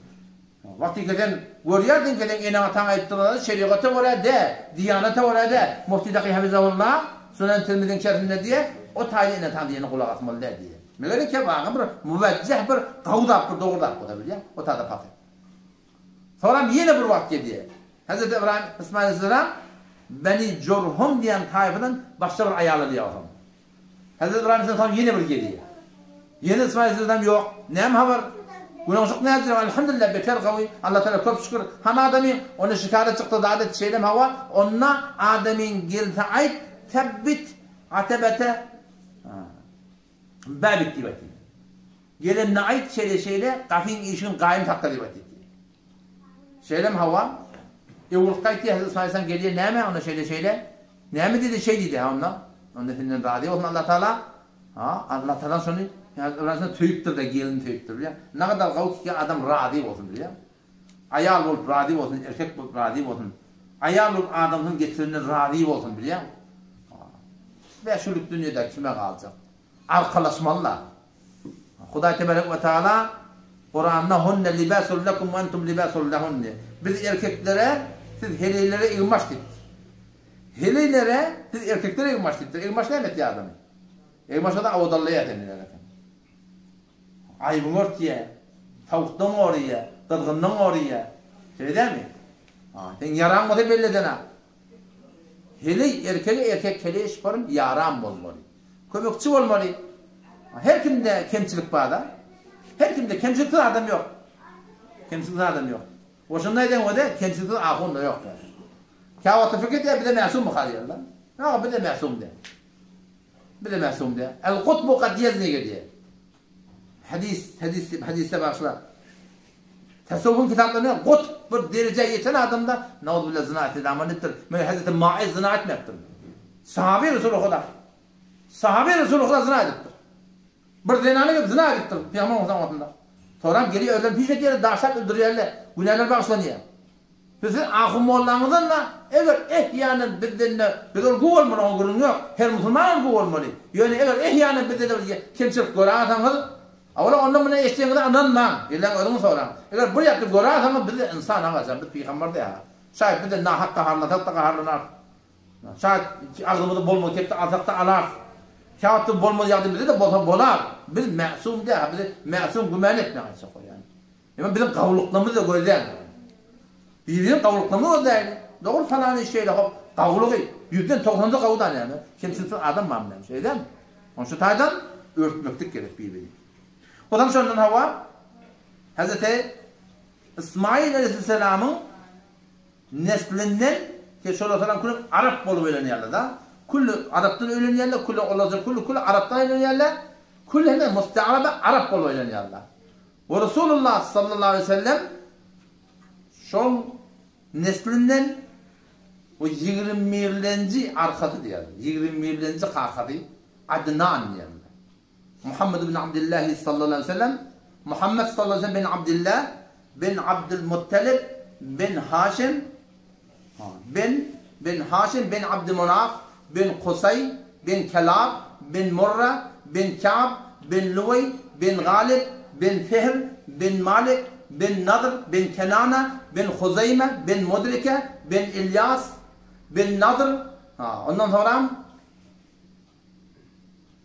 Wagtyka sen görýärsiň ki, seň eneň-ataň aýdyp duran zady şerigata görä dä, diýanata görä dä. Mufti Daky hafizahullah Sunan Tirmiziň şerhinde diýýär, o taýda ene-ataň diýenine gulak asmaly däl diýýär. Meger kebagy bir müwejjeh bir gawy zat bir dogry zat bolsa bilýäň, o tada pasyr. Soňram ýene bir wagt gelýär. Hezreti Ybraýym Ysmaýyl aleyhisselam Beni Jurhum diýen taýfadan başga bir aýal alýar ozaň. Hezreti Ybraýym aleyhisselam soň ýene bir gelýär. Ýene Ysmaýyl aleyhisselam ýok. Näme habar? Güneşlik nädýär? Elhamdülillah beter gawy. Allah Taala köp şükür. Han adamy onda şikara çykdy zat etdi şeýlem hawa. Onda adamyň gelse aýt, tebbit atebete Bäbek diýip aýtdy. Gelende aýt, şeýle-şeýle, gapyň işigini gaýym sakla diýip aýtdy. Şeýlemi hawa? Öwrülip gaýtdy, Hezreti Ysmaýyl aleyhisselam gelýär, näme, onda şeýle-şeýle? Näme diýdi, şeý diýdi, ha onda? Onda senden razy bolsun Allah Taala. Ha, Allah Taala şony, Hezreti Ybraýym söýüpdir-de, gelini söýüpdir, bilýäň. Nagadar gawy ki adam razy bolsun, bilýäň. Aýal bolup razy bolsun, erkek bolup razy bolsun. Aýal bolup adamsynyň getireninden razy bolsun, bilýäňmi? Bäşgünlük dünýede kime galjak? Arkalaşmaly-la. Hudaý tebarek we taala Kuranda Hunne libasul lekum we entum libasul lehun diýýär. Biz erkeklere siz heleýlere eginbaş diýipdir. Heleýlere siz erkeklere eginbaş diýipdir. Eginbaş näme etýär adamy? Eginbaş adam awodallaýar seni. Aýbyňy örtýär, sowukdan goraýar, gyzgyndan goraýar. Şeýle dälmi? Ha, seň ýaraň bolsa belli eden-ä. Heleý erkege erkek heleý şyparyn ýaran bolmaly. Kömekçi bolmaly. Her kimde kemçilik bar-da. Her kimde kemçiliksiz adam ýok. Kemçiliksiz adam ýok. We şunda aýdan bolsa, kemçiliksiz ahun-da ýok. Käwagtda pikir edýär, bize mäsummy diýýärler. Ýok, bize mäsum däl. Bize mäsum däl. El gutbu kad ýezni gelýär. Hadys, hadys diýip hadysda bagyşla. Tasawwufyň kitaplarynda gutb bir derejä ýeten adamda nauzubilla zyna etse amal edipdir. Meger Hazreti Maiz zyna etmepdir. Sahaby Resuly Huda. Sahaby Resuly Huda zyna edipdir. Bir zenana gelip zyna edipdir Pygamber wagtynda. Soram gelýär özlerini piş etýärler, daşlap öldürýärler. Günäler bagyşlanýar. Siz ahun mollaňyzdan-da, eger ehýanen bizden-de, biz ol gu bolmaly, oňa gürrüň ýok, her musulman ol gu bolmaly, ýöne eger ehýanen bizde-de bir kemçilik göräýseňiz, awala onda muny eşidenňize ynanmaň, gelýäň özüňiz soraň. Eger bir ýerde göräýseňiz, biz-de ynsan agajan, biz pygamber däl-ä. Şaýat biz-de nahak gaharlansak-da gaharlanarys. Şaýat agzymyzy bolmadyk kepde alsak-da alarys. Käwagtda bolmadyk ýagdaý bizde-de bolsa bolar. Biz mäsum däl, bizi mäsum güman etmäň aýtjak bolýan. Emma biziň gawulyklarymyz-da gözläň. Biziň gawulyklarymyz gözläýli. Dogry falany şeýle hop gawulygy ýüzden togsanda gawudan näme? Kemçiliksiz adam barmy näme? Şeýle dälmi? Onuň şu taýdan örtmeklik gerek bir-birini. Onsoň şondan hawa Hezreti Ismail aleyhisselamyň neslinden ki şolar salam külü arap bolup öýlenýärler-da. Külli arapdan öýlenýärler, külli olarja külli külli arapdan öýlenýärler. Külli hem mustaaraba arap bolup öýlenýärler. We Resulullah sallallahu aleýhi we sellem şol neslinden we ýigrimibirlenji arkasy diýerler. Ýigrimibirlenji kakasy Adnan diýerler. Muhammed ibn Abdillahi sallallahu aleýhi we sellem Muhammed sallallahu aleýhi we sellem bin Abdillah bin Abdülmuttalib bin Haşim bin bin Haşim bin Abdümunaf bin Kusay bin Kelab bin Murra bin Ka'b bin Luweý bin Galib bin Fihr bin Malik bin Nadr bin Kenana bin Huzeýme bin Mudrike bin Ilýas bin Nadr, ha, ondan soňram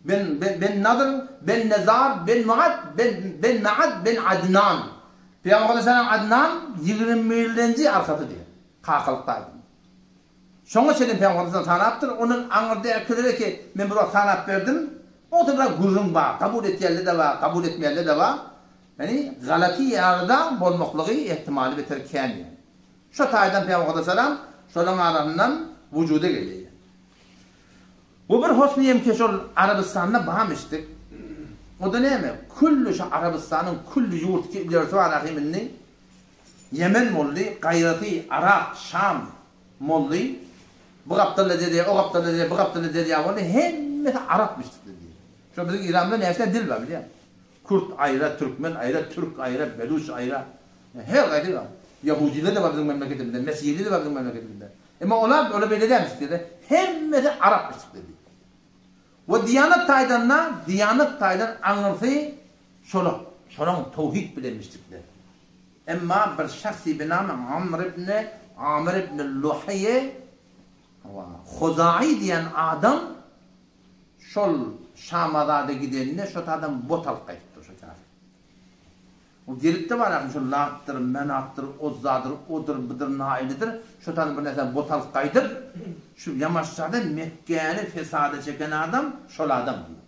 bin bin Nadr bin Nezar bin Muad bin bin Maad bin Adnan. Pygamber aleyhisselam Adnan ýigrimbirinji arkasy diýýär. Kakalyk aýdym. Şoňa çenli Pygamber aleyhisselam sanapdyr. Ondan aňyrda erkeklere ki men bir wagt sanap berdim. Onda biraz gürrüň bar. Kabul etýänler-de bar, kabul etmeýänler-de bar. Ýani galaty ýaly-da bolmaklygy ehtimaly beter kän ýani. Şo taýdan Pygamber salam şolaň arasyndan wujuda gelýär. Bu bir hosny ki şol Arabystanda barmyşdyk. O-da näme? Külli şu Arabystanyň külli ýurt ki ilerisi bar ahim indi. Ýemen boldy, gaýraty Arak, Şam boldy. Bu gapdalda derýa, o gapdalda derýa, bu gapdalda derýa boldy. Hemmesi arapmyşdyk diýdi. Şo biziň Iramda näçe dil bar bilýäňmi? Kürt aýra, türkmen aýra, türk aýra, beluç aýra. Her gaýsy bar. Ýahudiler-de bar biziň memleketimizde, mesihiler-de bar biziň memleketimizde. Emma olar olar beýle dälmiş diýdi. Hemmesi arapmyş diýdi. We diýanat taýdan-da, diýanat taýdan aňyrsy şolar, şolaň towhid bilenmişdikler. Emma bir şahsy bi namy Amr ibn Amir ibn Luhaýy Huzai diýen adam şol Şamazada gidende şo taýdan bot alyp gaýdypdyr şo kafir. Ol gelipdi barakmy şol Latdyr, Menatdyr, Ozzadyr, odur, budur, Nailidir, şo taýdan bir närsä bot alyp gaýdyp, şu ýamaşjada Mekgäni fesada çeken adam şol adam diýýär.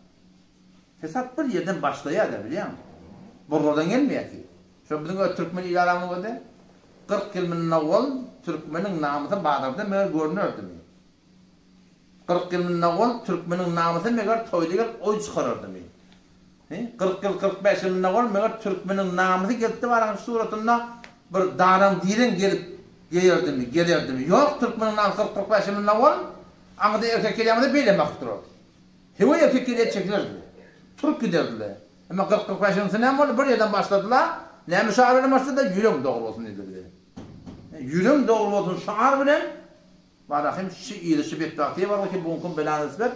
Fesat bir ýerden başlaýar-da, bilýäňmi? Burlardan gelmeýär ki. Şo biziň öz türkmen il aramyz boldy. 40 ýyl mundan owal türkmeniň namysy bazarda meger görnerdimi? 40 ýyl mundan owal türkmeniň namysy meger toýda gelip oý çykarardymy? He, 40 ýyl, 45 ýyl mundan owal meger türkmeniň namysy gelipdi baraň suratynda bir daraň direň gelip geýerdimi, gelerdimi? Ýok, türkmeniň namysy 40-45 ýyl mundan owal aňyrda erkek gelýän bolsa beýle bakyp durardy. Hewe erkek gelýär çekilerdi. Turup giderdiler. Emma 40-45 ýylyň näme boldy? Bir ýerden başladylar. Näme şyar bilen başladylar? Ýüregiň dogry bolsun diýdiler bize. Ýüregiň dogry bolsun şyar bilen Barahym şu ýyly şu betbagtyýa bardy ki bu gün belany nisbet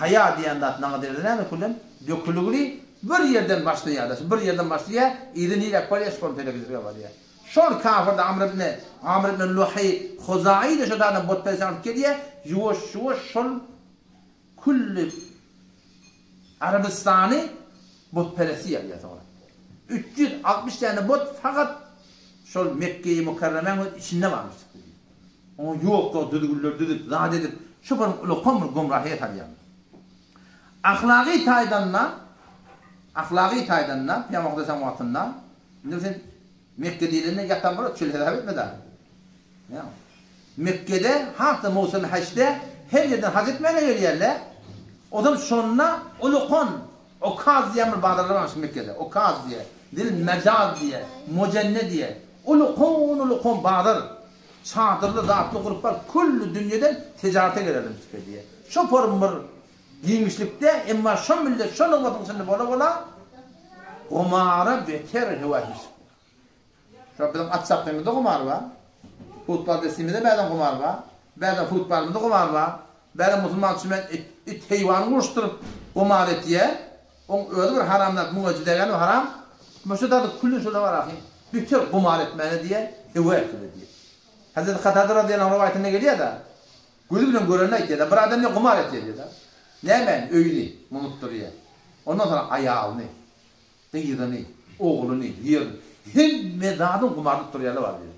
haýa diýen zat naňa derdi näme küllen döküligini bir ýerden başlaýar-da, bir ýerden başlaýar, yzy niräk barýar, şol telekjige barýar. Şol kafir-de Amr ibn Amr ibn Luhaý Huzaýy-da şo taýdan butperestlik alyp gelýär, ýuwaş-ýuwaş şol külli Arabystany butperestlik ýapýar soňra. 360 däne but fakat şol Mekgeýi Mükerremäň öz içinde barmyş. Oňa ýok-ýok düzgünler düzüp, zat edip, şu bir ulakan bir gümrahyýa salýarlar. Ahlagy taýdan-da, ahlagy taýdan-da, Pygamber Muhammedem wagtynda, indi sen Mekge diýlende ýatan bir çöl hesap etme-de. Ýa. Mekgede has-da mowsum hajda her ýerden haj etmäne gelýärler. Ozal şonda ulakan Okaz diýen bir bazarlar barmyş Mekgede. Okaz diýe, Zil Mejaz diýe, Mojenne diýe. Ulukan-ulukan bazar. Çadyrly zatly gurup bar külli dünýeden tijarete gelerdim tüpe diýe. Şo form bir giňişlikde emma şo millet şo nygmatyň içinde bola bola gumara beter höwesmişdir. Şo biziň at çapgymyzda gumar bar. Futbal desimizde bäzem gumar bar. Bäzem futbalymyzda gumar bar. Bäzem musulman çümen it, it heýwany uruşdyryp gumar etýä. Oň özi bir haram zat, muňa jidägeni haram. Muşa zady külli şola bar ahy. Beter gumar etmäne diýä, höwes etdi diýä. Hazreti Katada razyýallahu anh rowaýatynda gelýär-de, gözi bilen görenini aýtýar-da, bir adam diýä gumar etýär diýä-de. Nämäni? Öýüni unutdyrýar. Ondan soň aýalyny. Gyzyny, ogluny, ýerini, hemme zadyny gumardyp durýarlar bar diýdi.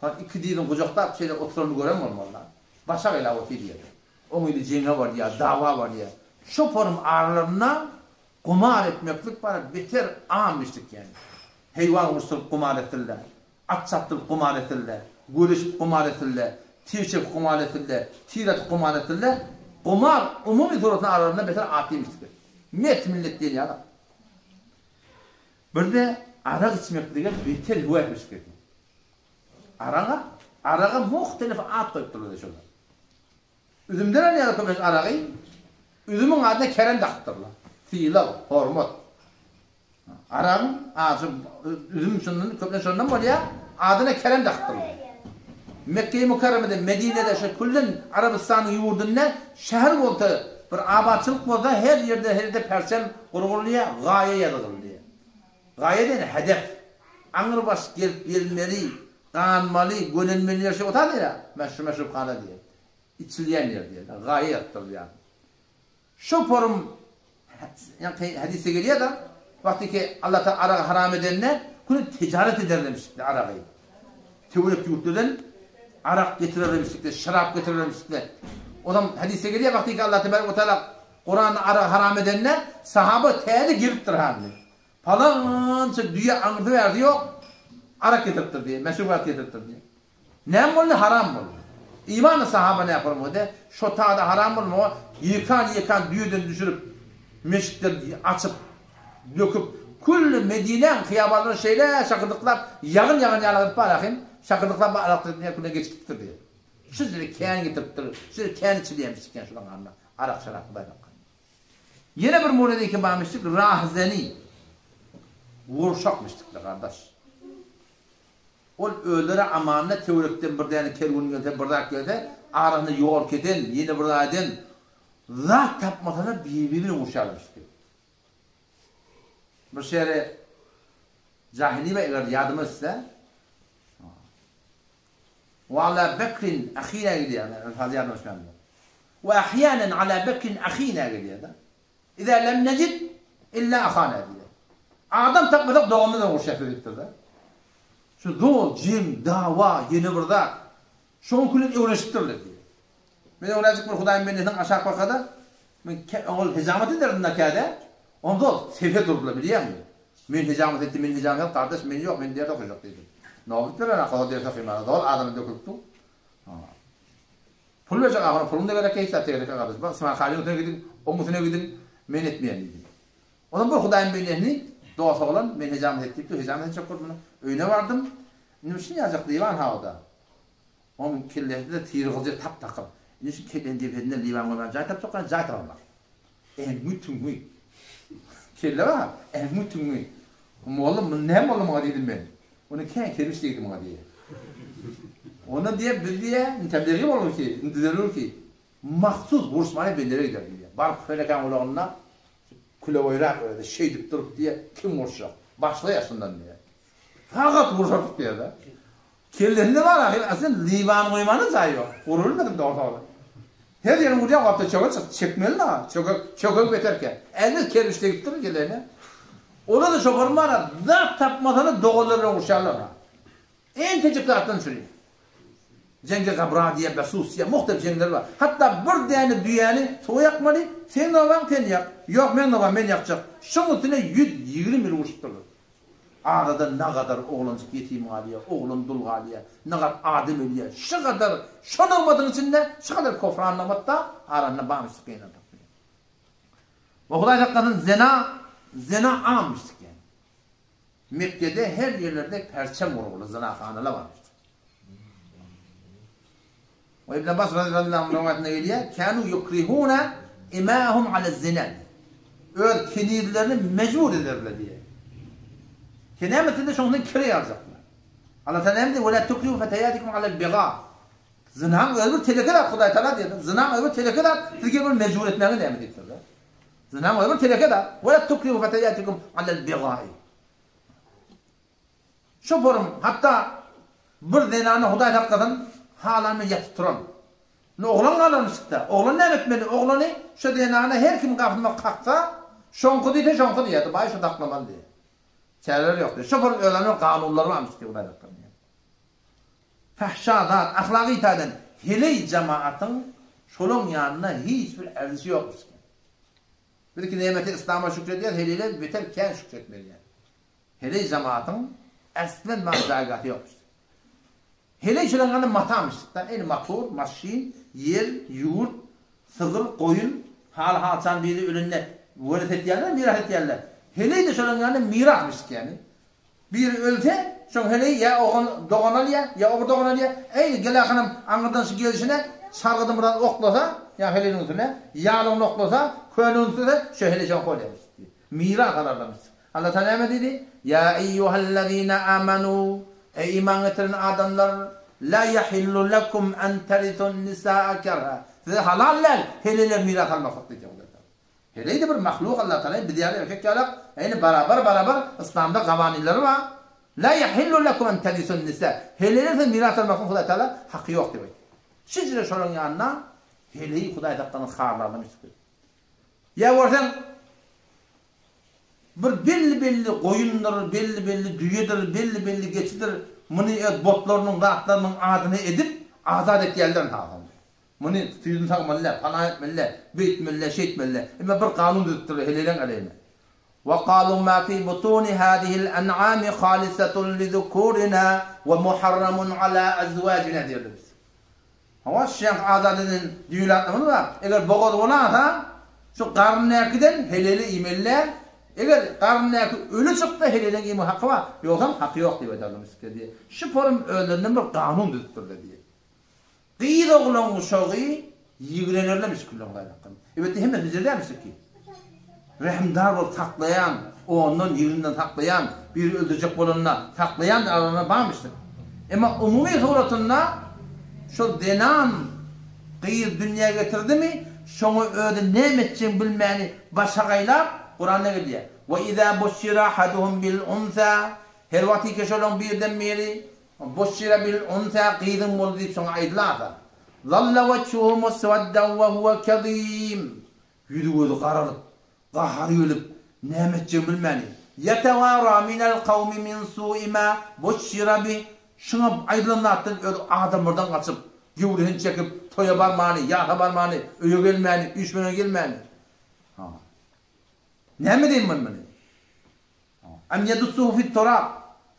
Soň iki dyzyny gujaklap şeýle oturanyny gören bolmaly-da. Başa gaýlap otyr diýýär. Oň ili jeňe barýar, dawa barýar. Şo forum aralarynda gumar etmeklik bar, beter am işlik ýaly. Heýwan uruşdyryp gumar etdirler. At çapdyryp gumar etdirler. Göreşip gumar etdirler. Tir çekip gumar etdirler. Tir atyp gumar etdirler. Gumar umumy suratynda aralarynda beter atly işlikdir. Mert millet diýen ýaly. Birde arak içmeklige beter höwes etdik. Araga, araga muhtelif at goýupdyrlar şolar. Üzümden alýarlar köplenç aragy. Üzümiň adyna kerem dakypdyrlar. Sylag, hormat. Aragyň ajy üzüm şundan köplenç şondan bolýar, adyna kerem dakypdyrlar. Mekge-i Mükerremede, Medinede, şu küllen Arabystanyň ýurdunda şäher bolsa, bir abatçylyk bolsa her ýerde her ýerde perçem gurgulýar, gaýa ýazgylýar. Gaýa diýeni hedef. Aňrybaş gelip gelmeli, ganmaly, gönenmeli ýer şu otag diýýär. Meşru meşrubhana diýýär. Içilýän ýer diýýär. Gaýa ýazdyrylýar. Şu forum ýaňky hadysda gelýär-de, wagty ki Allah Taala aragy haram edende, küle tijaret ederlemişdi aragy. Töwerek ýurtlardan arak getirerlemişdi, şarap getirerlemişdi. Onam hadysda gelýär, wagty ki Allah tebarek we taala Kuranda aragy haram edende, sahaba täze gelipdir hany. Palança düýe aňyrsy bärsi ýok, arak getiripdir diýýär, meşrubat getiripdir diýýär. Näme boldy? Haram boldy. Imanly sahaba näme boldy? Şo tada haram bolmaga ýykan-ýykan düýeden düşürip, meşikleri açyp, döküp, külli Medinäň hyýabanlaryny şeýle şakyrdyklap, ýagyn-ýagyn ýaly gyzyp bar ahym, şakyrdyklap arak diýip geçip gitipdir diýýär. Şu ýere kän getiripdir, şu ýere kän içilýärmiş eken şolaň arasynda arak-şarap Hudaý saklasyn. Ýene bir muridiki barmyşdyk, Rahzeni. Gurşakmyşdykla gardaş. Ol özleri amanda töwerekden bir däne kerwen gelse, bir zat gelse, arasynda ýol kesen, ýene bir zat eden, zat tapmasalar bir-biri bilen urşarmyşdy. Bir şere jahiliýe eger ýadyma düşse, Wa ala Bekrin ahina gelýär, fazla ýadyma düşmändir. Wa ahýanen ala Bekrin ahina gelýär-de. Iza lem necid illa ahana diýýär. Adam tapmasak doganymyz bilen uruşýas diýipdir-de. Şu zol jeň, dawa, ýene bir zat. Şoň bilen öwrenişipdirler diýýär. Men öňräjik bir Hudaýyň bendesiniň aşak bakada men ol hijamat ederdim käde. Onda ol sepe durdylar bilýäňmi? Men hijamat etdim, men hijamat etdim, gardaş men ýok, men ders okajak diýdim. Nobat beren akaba ders okymana zol adama dökülip dur. Pul berjek ahyryn puluň-da gerek hiç zat gerek gardaş. Bak Ysmaýyl Halyň üstüne gidiň, oň üstüne gidiň, men etmeýän diýdim. Ondan bir Hudaýyň bendesini dost oglan men hijamat et diýipdir, hijamat etjek bolup muny öýüne bardym. Indi şuny ýazjak diwan hawda. Oň kellesinde tiri gylyjy tap-takyr. Indi şu kellesiniň depesinde liwan goýman jaý tapjak bolýan, jaý tapanok. Äňňi-tüňňi. Kelle bar, äňňi-tüňňi. Mollum, muny näme boldy muňa diýdim men. Ony kän kerpiç degdi muňa diýýär. Onda diýýär, biz diýýär, indi tebligy bolur ki, indi düzelur ki, mahsus uruşmana bellere gider diýýär. Baryp Felekäň gulagynda külegoýrak özi şeýdip durup diýýär, kim uruşjak? Başlaýar şundan diýýär. Sagat urşardyk diýýär-de. Kellesinde bar ahyr, aslynda liwan goýmana jaý ýok. Gurubilmedim dogry dogry. Her ýeriň urýan wagtda çöke çyk, çekmeli da, çöke, çökegi beterkä. Äziz kerpiç degipdir kellesine. Olar-da şoparym bar, zat tapmasalar doganlar bilen uruşýarlar ha. Entejik zatdan çüri. Jeňge Gabra diýýär, Besus diýýär, muhtelif jeňler bar. Hatda bir däne düýäni suwa ýakmaly, seň nobaň sen ýak, ýok meň nobam men ýakjak. Şoň üstüne 120 ýyl urşupdyrlar. Arada nagadar oglanjyk ýetim galýar, oglan dul galýar, nagat adam ölýär. Şugadar şo nygmatyň içinde şugadar kofran nygmat da arasynda barmyşdyk gynansak bilen. We Hudaý saklasyn zina zina ammyşdyk ýani. Mekgede her ýerlerde perçem gurguly zinahanalar barmyşdyk. We Ibn Abbas radiyallahu anh rowaýatynda gelýär, Kanu yukrihuna imahum ala zina. Öz kenizlerini mejbur ederler diýýär. Ki näme üçin şoňdan kireý aljaklar. Allah Taala näme diýýär? Wala tukrihu fetayatikum ala biga. Zinaň özi bir teleke zat Hudaý Taala diýýär. Zinaň özi bir teleke zat, sizge bir mejbur etmäge näme diýipdir. Zinaň özi bir teleke zat. Wala tukrihu fetayatikum ala bigai. Şu forum hatda bir zenany Hudaý saklasyn halany ýatyp turan. Indi oglan galarmyşykda. Oglan näme etmeli? Oglany şu zenana her kim gapysyna kaksa, şoňky diýse şoňky diýýärdi. Baý şu saklamaly diýýär. Çäreler ýok diýýär. Şu forum özleriniň kanunlary barmyş diýýär Hudaý saklasyn. Fahşa zat, ahlagy taýdan heleý jemaatyň şolaň ýanynda hiç bir erzişi ýokmuş. Biz ki nemeti yslama şükredýäs, heleýler beter kän şükretmeli ýaly. Heleý jemaatyň äslen maňa jaýgahy ýokmyş. Heleý şolaň ýanynda matamyşdyk-da, eni motor, maşyn, ýer, ýurt, sygyr, goýun, hal-haçan biri ölende weris etýärler, miras etýärler. Heleý-de şolaň ýanynda mirasmyşdyk ýagny. Biri ölse, şoň heleýi ýa ogan dogan alýar, ýa o bir dogan alýar. Eý, gelakanam aňyrdan şu gelşine çargydyny biraz oklasa, ýa heleýiniň üstüne, ýaglygyny oklasa, köýnegini üstüne, şo heleý şoňky bolýarmyş. Miras alarlarmyş. Allah Taala näme diýdi? Ýa eýýuhellezine amanu, Eý iman getiren adamlar, la ýahillu lekum en terisun nisaa kerha. Size halal däl heleýleri miras almaklyk diýdi Hudaý Taala. Heleý-de bir mahluk Allah Taala biz ýaly erkek ýalak, ýagny barabar barabar yslamda gawanynlary bar. La ýahillu lekum en terisun nisa. Heleýleri size miras almaklyk Hudaý Taala haky ýok diýip aýtdy. Şijre şolaryň ýanynda heleýi Hudaý Tagalanyň harlaryna düşüp. Ýa görseň Bir belli-belli goýundyr, belli-belli düýedir, belli-belli geçidir, muny öz botlarynyň, zatlarynyň adyna edip, azat etýärler ynha soňra. Muny süýdüni sagmaly däl, palan etmeli däl, beýtmeli däl, şeýtmeli däl. Emma bir kanun düzüpdirler heleýleň aleýhine. Wa kalu ma fi butuni hazihil en'ami halisatun li zukurina we muharramun ala azwajina diýerler biz. Hawa, şeýh azat eden düýeli atlamyz bar. Eger bogaz bolasa, şu garyndakydan heleli iýmeli däl. Eger garyndaky öli çyksa heleliň iýmek haky bar, ýogsam haky ýok diýip aýdarlar müşrikler diýýär. Şu forum özlerinden bir kanun düzüpdirler diýýär. Gyz oglan uşagy ýigrenerler müşrikler Hudaý hakynda. Elbetde hemmesi bize däl müşriki. Rehimdar bolup saklaýan, ondan, ýigrinden saklaýan, biri öldürjek bolanda saklaýan adamlar barmyşdyr. Emma umumy suratynda şol zenan gyz dünýä getirdimi, şoňa özi näme etjegini bilmäni başagaýlap, Kuranda gelýär, Ve izâ buşşira ahaduhum bil unsâ, her wagtyky şolaň birden biri, Buşşira bil unsâ, gyzyň boldy diýip şoňa aýdylarsa, zalla weçhuhu muswaddan ve huve kezîm, Ýüzi-gözi garalyp, gahary gelip, näme etjegini bilmäni, Ýetewara minel kawmi min su'i ma buşşira bih, Şuňa aýdylan zatdan özi adamlardan gaçyp, gewresini çekip, toýa barmany, ýasa barmany, öýe gelmäni, üýşmeleňe gelmäni. Ha. Näme edeýin men muny? Em ýedussuhu fit-turab,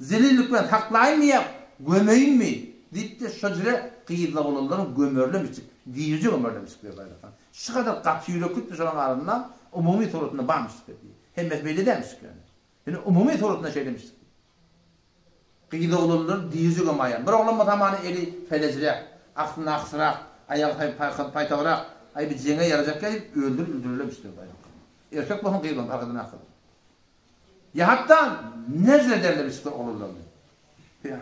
Zelillik bilen saklaýynmy ýa gömeýinmi? diýip-de, şo jüre gyzloglanlaryň gömerlemişdik, dirije gömerlemişdik diýýär Baýrakan. Şu gadar gaty ýüreklikdi şolaryň arasynda umumy suratynda barmyşdyk diýýär. Hemmesi beýle dälmişdik ýöne. Ýöne umumy suratynda şeýlemişdik diýýär. Gyzoglanlary dirije gömaýan. Bir oglan bolsa hamana eli felejräk, aslynda agsyrak, aýagy paýtagrak, aý bir jeňe ýarajak ýa diýip öldürip öldürerlemişdir Baýrakan. Erkek bolsun gyz bolsun parh edenok. Ýa hatda nezr ederler içki oglanlaryny.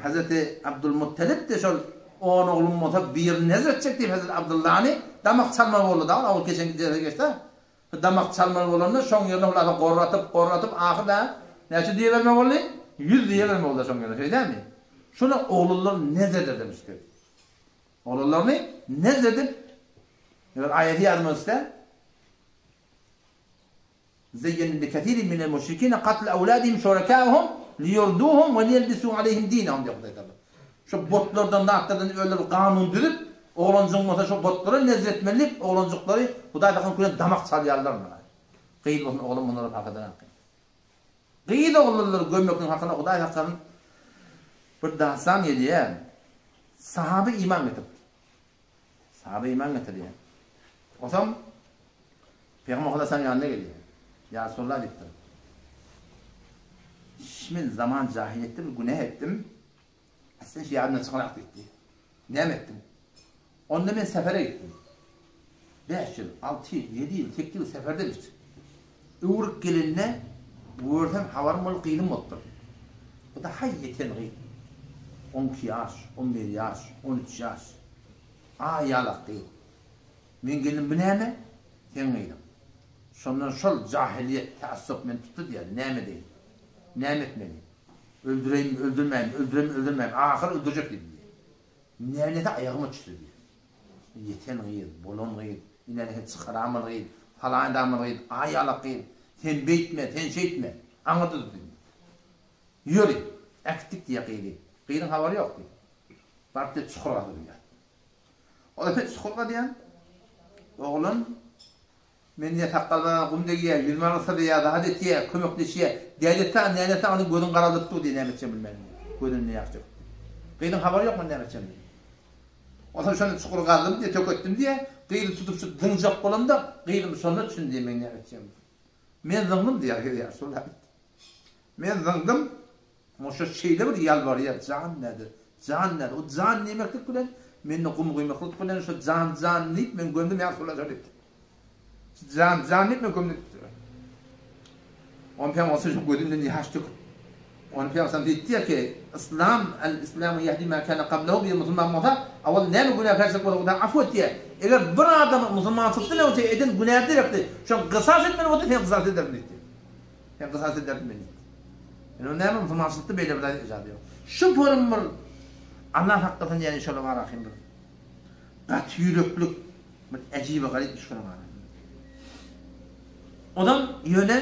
Hezreti Abdulmuttalip-de şol on oglum bolsa birini nezr etjek diýip Hezreti Abdyllany damak çalmaly boldy da, ol geçenki derse geçdi. Damak çalmaly bolanda şoň ýerine hulasa gorratyp, gorratyp ahyr da näçe düýe bermeli boldy? Ýüz düýe bermeli boldy şoň ýerine, şeý dälmi? Şony oglanlar nezr ederler içki. Oglanlaryny nezr edip, eger aýaty ýadyma düşse, Zeýýene likesirin minel müşrikine katl awladihim şurekâuhum liýurduhum we liýelbisû aleýhim dinehum diýýär Hudaý Tagala. Şu botlardan zatlardan özleri kanun düzüp, oglanjygyň bolsa şu botlara nezr etmeli diýip, oglanjyklary Hudaý tagan küle damak çalýarlar muňa. Gyz bolsun oglan bunlara parh edenok. Gyz oglanlary gömmekligiň hakynda Hudaý tagan bir dastan gelýär. Sahaby iman getiripdir. Sahaba iman getirýär. Onsoň Pygamber Hudaýyň ýanyna gelýär. Ýa Resulallah diýipdir. Men zaman jahiliýetde bir günä etdim. Sen şu ýadymdan çykanak diýipdi. Näme etdiň? Onda men sefere gitdim. 5 ýyl, 6 ýyl, 7 ýyl, 8 ýyl seferde gitdim. Öwrüp gelende görsem habarym bolup gyzym bolupdyr. Bu-da haý ýeten gyz. On iki ýaş, on bir ýaş, on üç ýaş. Aý ýalak gyz. Meň gelnim bu näme? Seň gyzyň. Şondan şol jahylyýet, taassup meni tutdy diýýär. Näme edeýin? Näme etmeli? Öldüreýinmi, öldürmäýinmi, öldüreýinmi, öldürmäýinmi? Ahyry öldürjek diýdim diýýär. Näleti aýagyma düşdi diýýär. Ýeten gyz, bolan gyz, inäni çykaramaly gyz, falan edamaly gyz, aý ýalak gyz, sen beýtme, sen şeýtme, aňyrda dur diýdim. Ýöri, äkitdik diýýär gyzy. Gyzyň habary ýok diýýär. Baryp diýýär, çukur gazyp diýýär. Ol hem çukur gazýar. Oglan Men diýýär, sakgalyma gum degýär, ýüzüme gysylýar, zat etýär, kömekleşýär. Dädesi, nänesi ony gözüň garaldyp dur diýýär, näme etjegimi bilmän diýýär. Gözünden ýaş döküp. Gyzyň habary ýok men näme etjegimi diýýär. Onsoň şony çukur gazdym diýýär, töketdim diýýär. Gyzy tutup şu zyňjak bolamda, gyzym şonda düşündi diýýär, meň näme etjegimi. Men zyňdym diýýär, gyz ýaşuly. Men zyňdym. Moşa şeýle bir ýalbarýar, jan näde, jan näde, o jan diýmeklik bilen, mende gum guýmaklyk bilen şo jan, jan diýip men gömdüm ýa Resulallah diýipdir. Jan, jan diýip men gömdüm diýipdir. Ony Pygamber şo gözünden ýaş döküp, ony Pygamber diýipdir ki, Islam, el-islamu ýehdi ma kana qablehu bir musulman bolsa, awal näme günäkärçilik bolsa Hudaý afu etýär. Eger bir adam musulmançylykdan öňçe eden günäsi gerekdi, şoň gysas etmeli bolsa sen gysas ederdim diýipdir. Sen gysas ederdim men diýipdir. Ýöne näme musulmançylykda beýle bir zat ejazat ýok. Şu forum bir Allah saklasyn ýani şola bar ahym bir gaty ýüreklik bir äjibe garyp düşküniň arasynda. Onam ýöne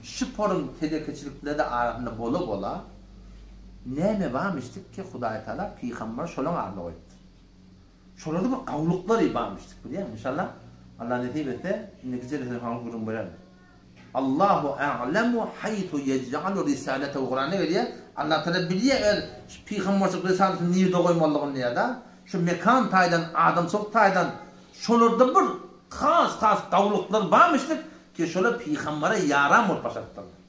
şu forum telekeçiliklerde arasynda bola bola näme barmyşdyk ki Hudaý Taala pygamber şolaň arasynda goýupdyr. Şolarda bir gawulyklary barmyşdyk bilýäňmi inşallah Allah nesip etse indiki jelesede saňa gürrüň bererin. Allahu a'lemu haýsu ýej'alu risaletehu Kuranda gelýär, Allah Tagala bilýär öz şu pygamberçilik risalatyny nirde goýmalydygyny diýýär-de. Şu mekan taýdan, adamçylyk taýdan şolarda bir has-has gawulyklar barmyşdyk ki, şolar pygambere ýaran bolup başarypdyrlar.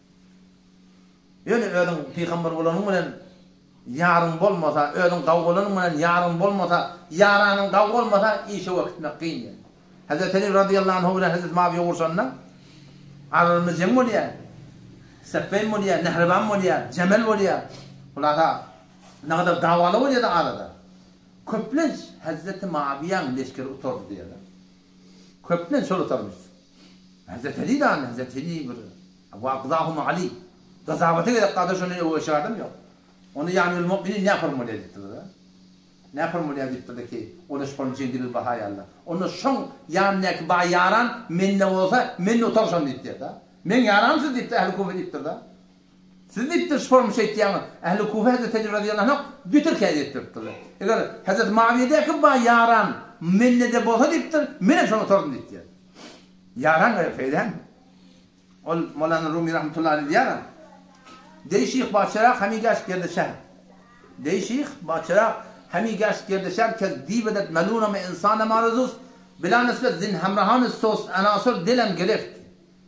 Ýöne özüň pygamber bolanyň bilen ýaryň bolmasa, özüň gawy bolanyň bilen ýaryň bolmasa, ýaranyň gawy bolmasa işe wekitmek kyn diýýär. Hezreti Eli razyýallahu anhu bilen Hezreti Mawiýe urşanda aralarynda jeň bolýar. Seffeýn bolýar, Nehreban bolýar, Jemel bolýar. Hulasa nägadar dawaly bolýar-da arada. Köplenç Hezreti Mawiýäň leşgeri utardy diýýärler. Köplenç şol utarmyş. Hezreti Eli dany, Hezreti Eli bir Wa aqzahum Ali. Gazawata gerek galsa şondan öwez adam ýok. Onda ýa Amirul Mu'minin näpar bolýar diýipdirler. Näpar bolýar diýipdirler ki, ola şol jeňde biz bahaýarlar. Onda şoň ýanyndaky baý ýaran mende bolsa, men-de utar şony diýipdir-de. Meň ýaranym siz diýipdir, ähli Kufe diýipdir-de. Siz diýipdir, şu formy şeýtýäňiz. Ähli Kufe Hezreti Ali razyýallahu anh beter käýet etdiripdirler. Eger Hezreti Mawiýedäki baý ýaran mende-de bolsa diýipdir, menem şony utardym diýipdir. Ýaran gerek şeýdämi? Ol Mowlana Rumi rahmetullahi aleýh diýýär, Deý şyh ba çyrag hemi gaşt gerdi şähr. Deý şyh ba çyrag hemi gaşt gerdi şähr kez dibedet melunam insanam arzuст, bila nisbet zin hemrahan sost anasur dilem gireft.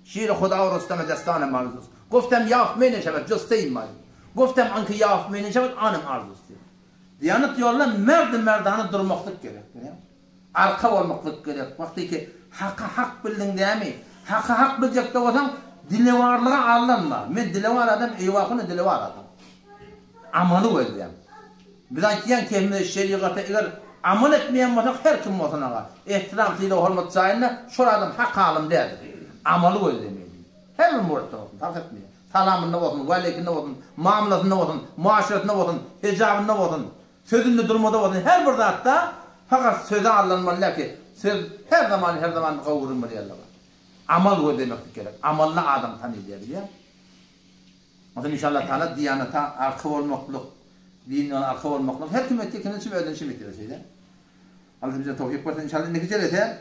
Şir huda we Rüsteme destanam arzust. Goftem ýaft me neşewet juz seýim maý. Goftem anki ýaft me neşewet anym arzust diýýär. Diýanet ýolunda merdi-merdana durmaklyk gerek. Arka bolmaklyk gerek. Wagtyky Haky hak bildiň dämi? Haky hak biljekde bolsaň, dilewarlyga aldanma. Men dilewar adam, eýwahyna dilewar adam. Amaly gözleýän. Biz aýtýan kemimize şerigata eger amal etmeýän bolsak her kim bolsun aga. Ehtiram sylag hormat jaýynda şol adam hak alym däldir. Amaly gözlemeli. Her bir muratda bolsun, parh etmeýär. Salamynda bolsun, waleýkinde bolsun, muamalasynda bolsun, muaşeretinde bolsun, hijabynda bolsun. Sözünde durmada bolsun her bir zatda fakat söze aldanmaly däl ki söz her zaman her zaman gowy gürrüň berýärler bar. Amal gözlemeklik gerek. Amalda adam tanylýar bilýäňmi? Onsoň inşallah taala diýanata arka bolmaklyk, din ýola arka bolmaklyk her kim etdi kimden çim özünden çim etdi şeýle. Allah bize towfik bersin inşallah indiki jelese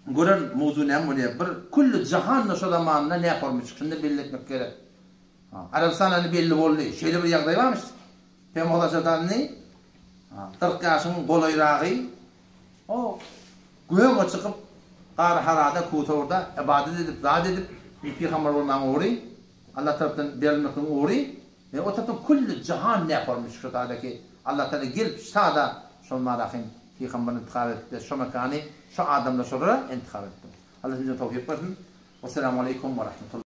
gören mowzu näme bolýar? Bir külli jahanda şo zamanda näme bolmuş? Şunda belli etmek gerek. Arabystan indi belli boldy. Şeýle bir ýagdaý barmyş. Pygamber Hojadan indi 40 ýaşyň golaýragy o göge çykyp Gar Harada Kusawrda ybadat edip zat edip bir pygamber bolmagyň ugry Allah tarapdan berilmekligiň ugry we o tarapdan külli jahan nähormuş şu tadaki Allah taala gelip sada şol marahym pygamberini intihap etdi şo mekany şo adamlar şolara intihap etdi. Allah bize towfik bersin. Wesselamu aleýkum we rahmetullah.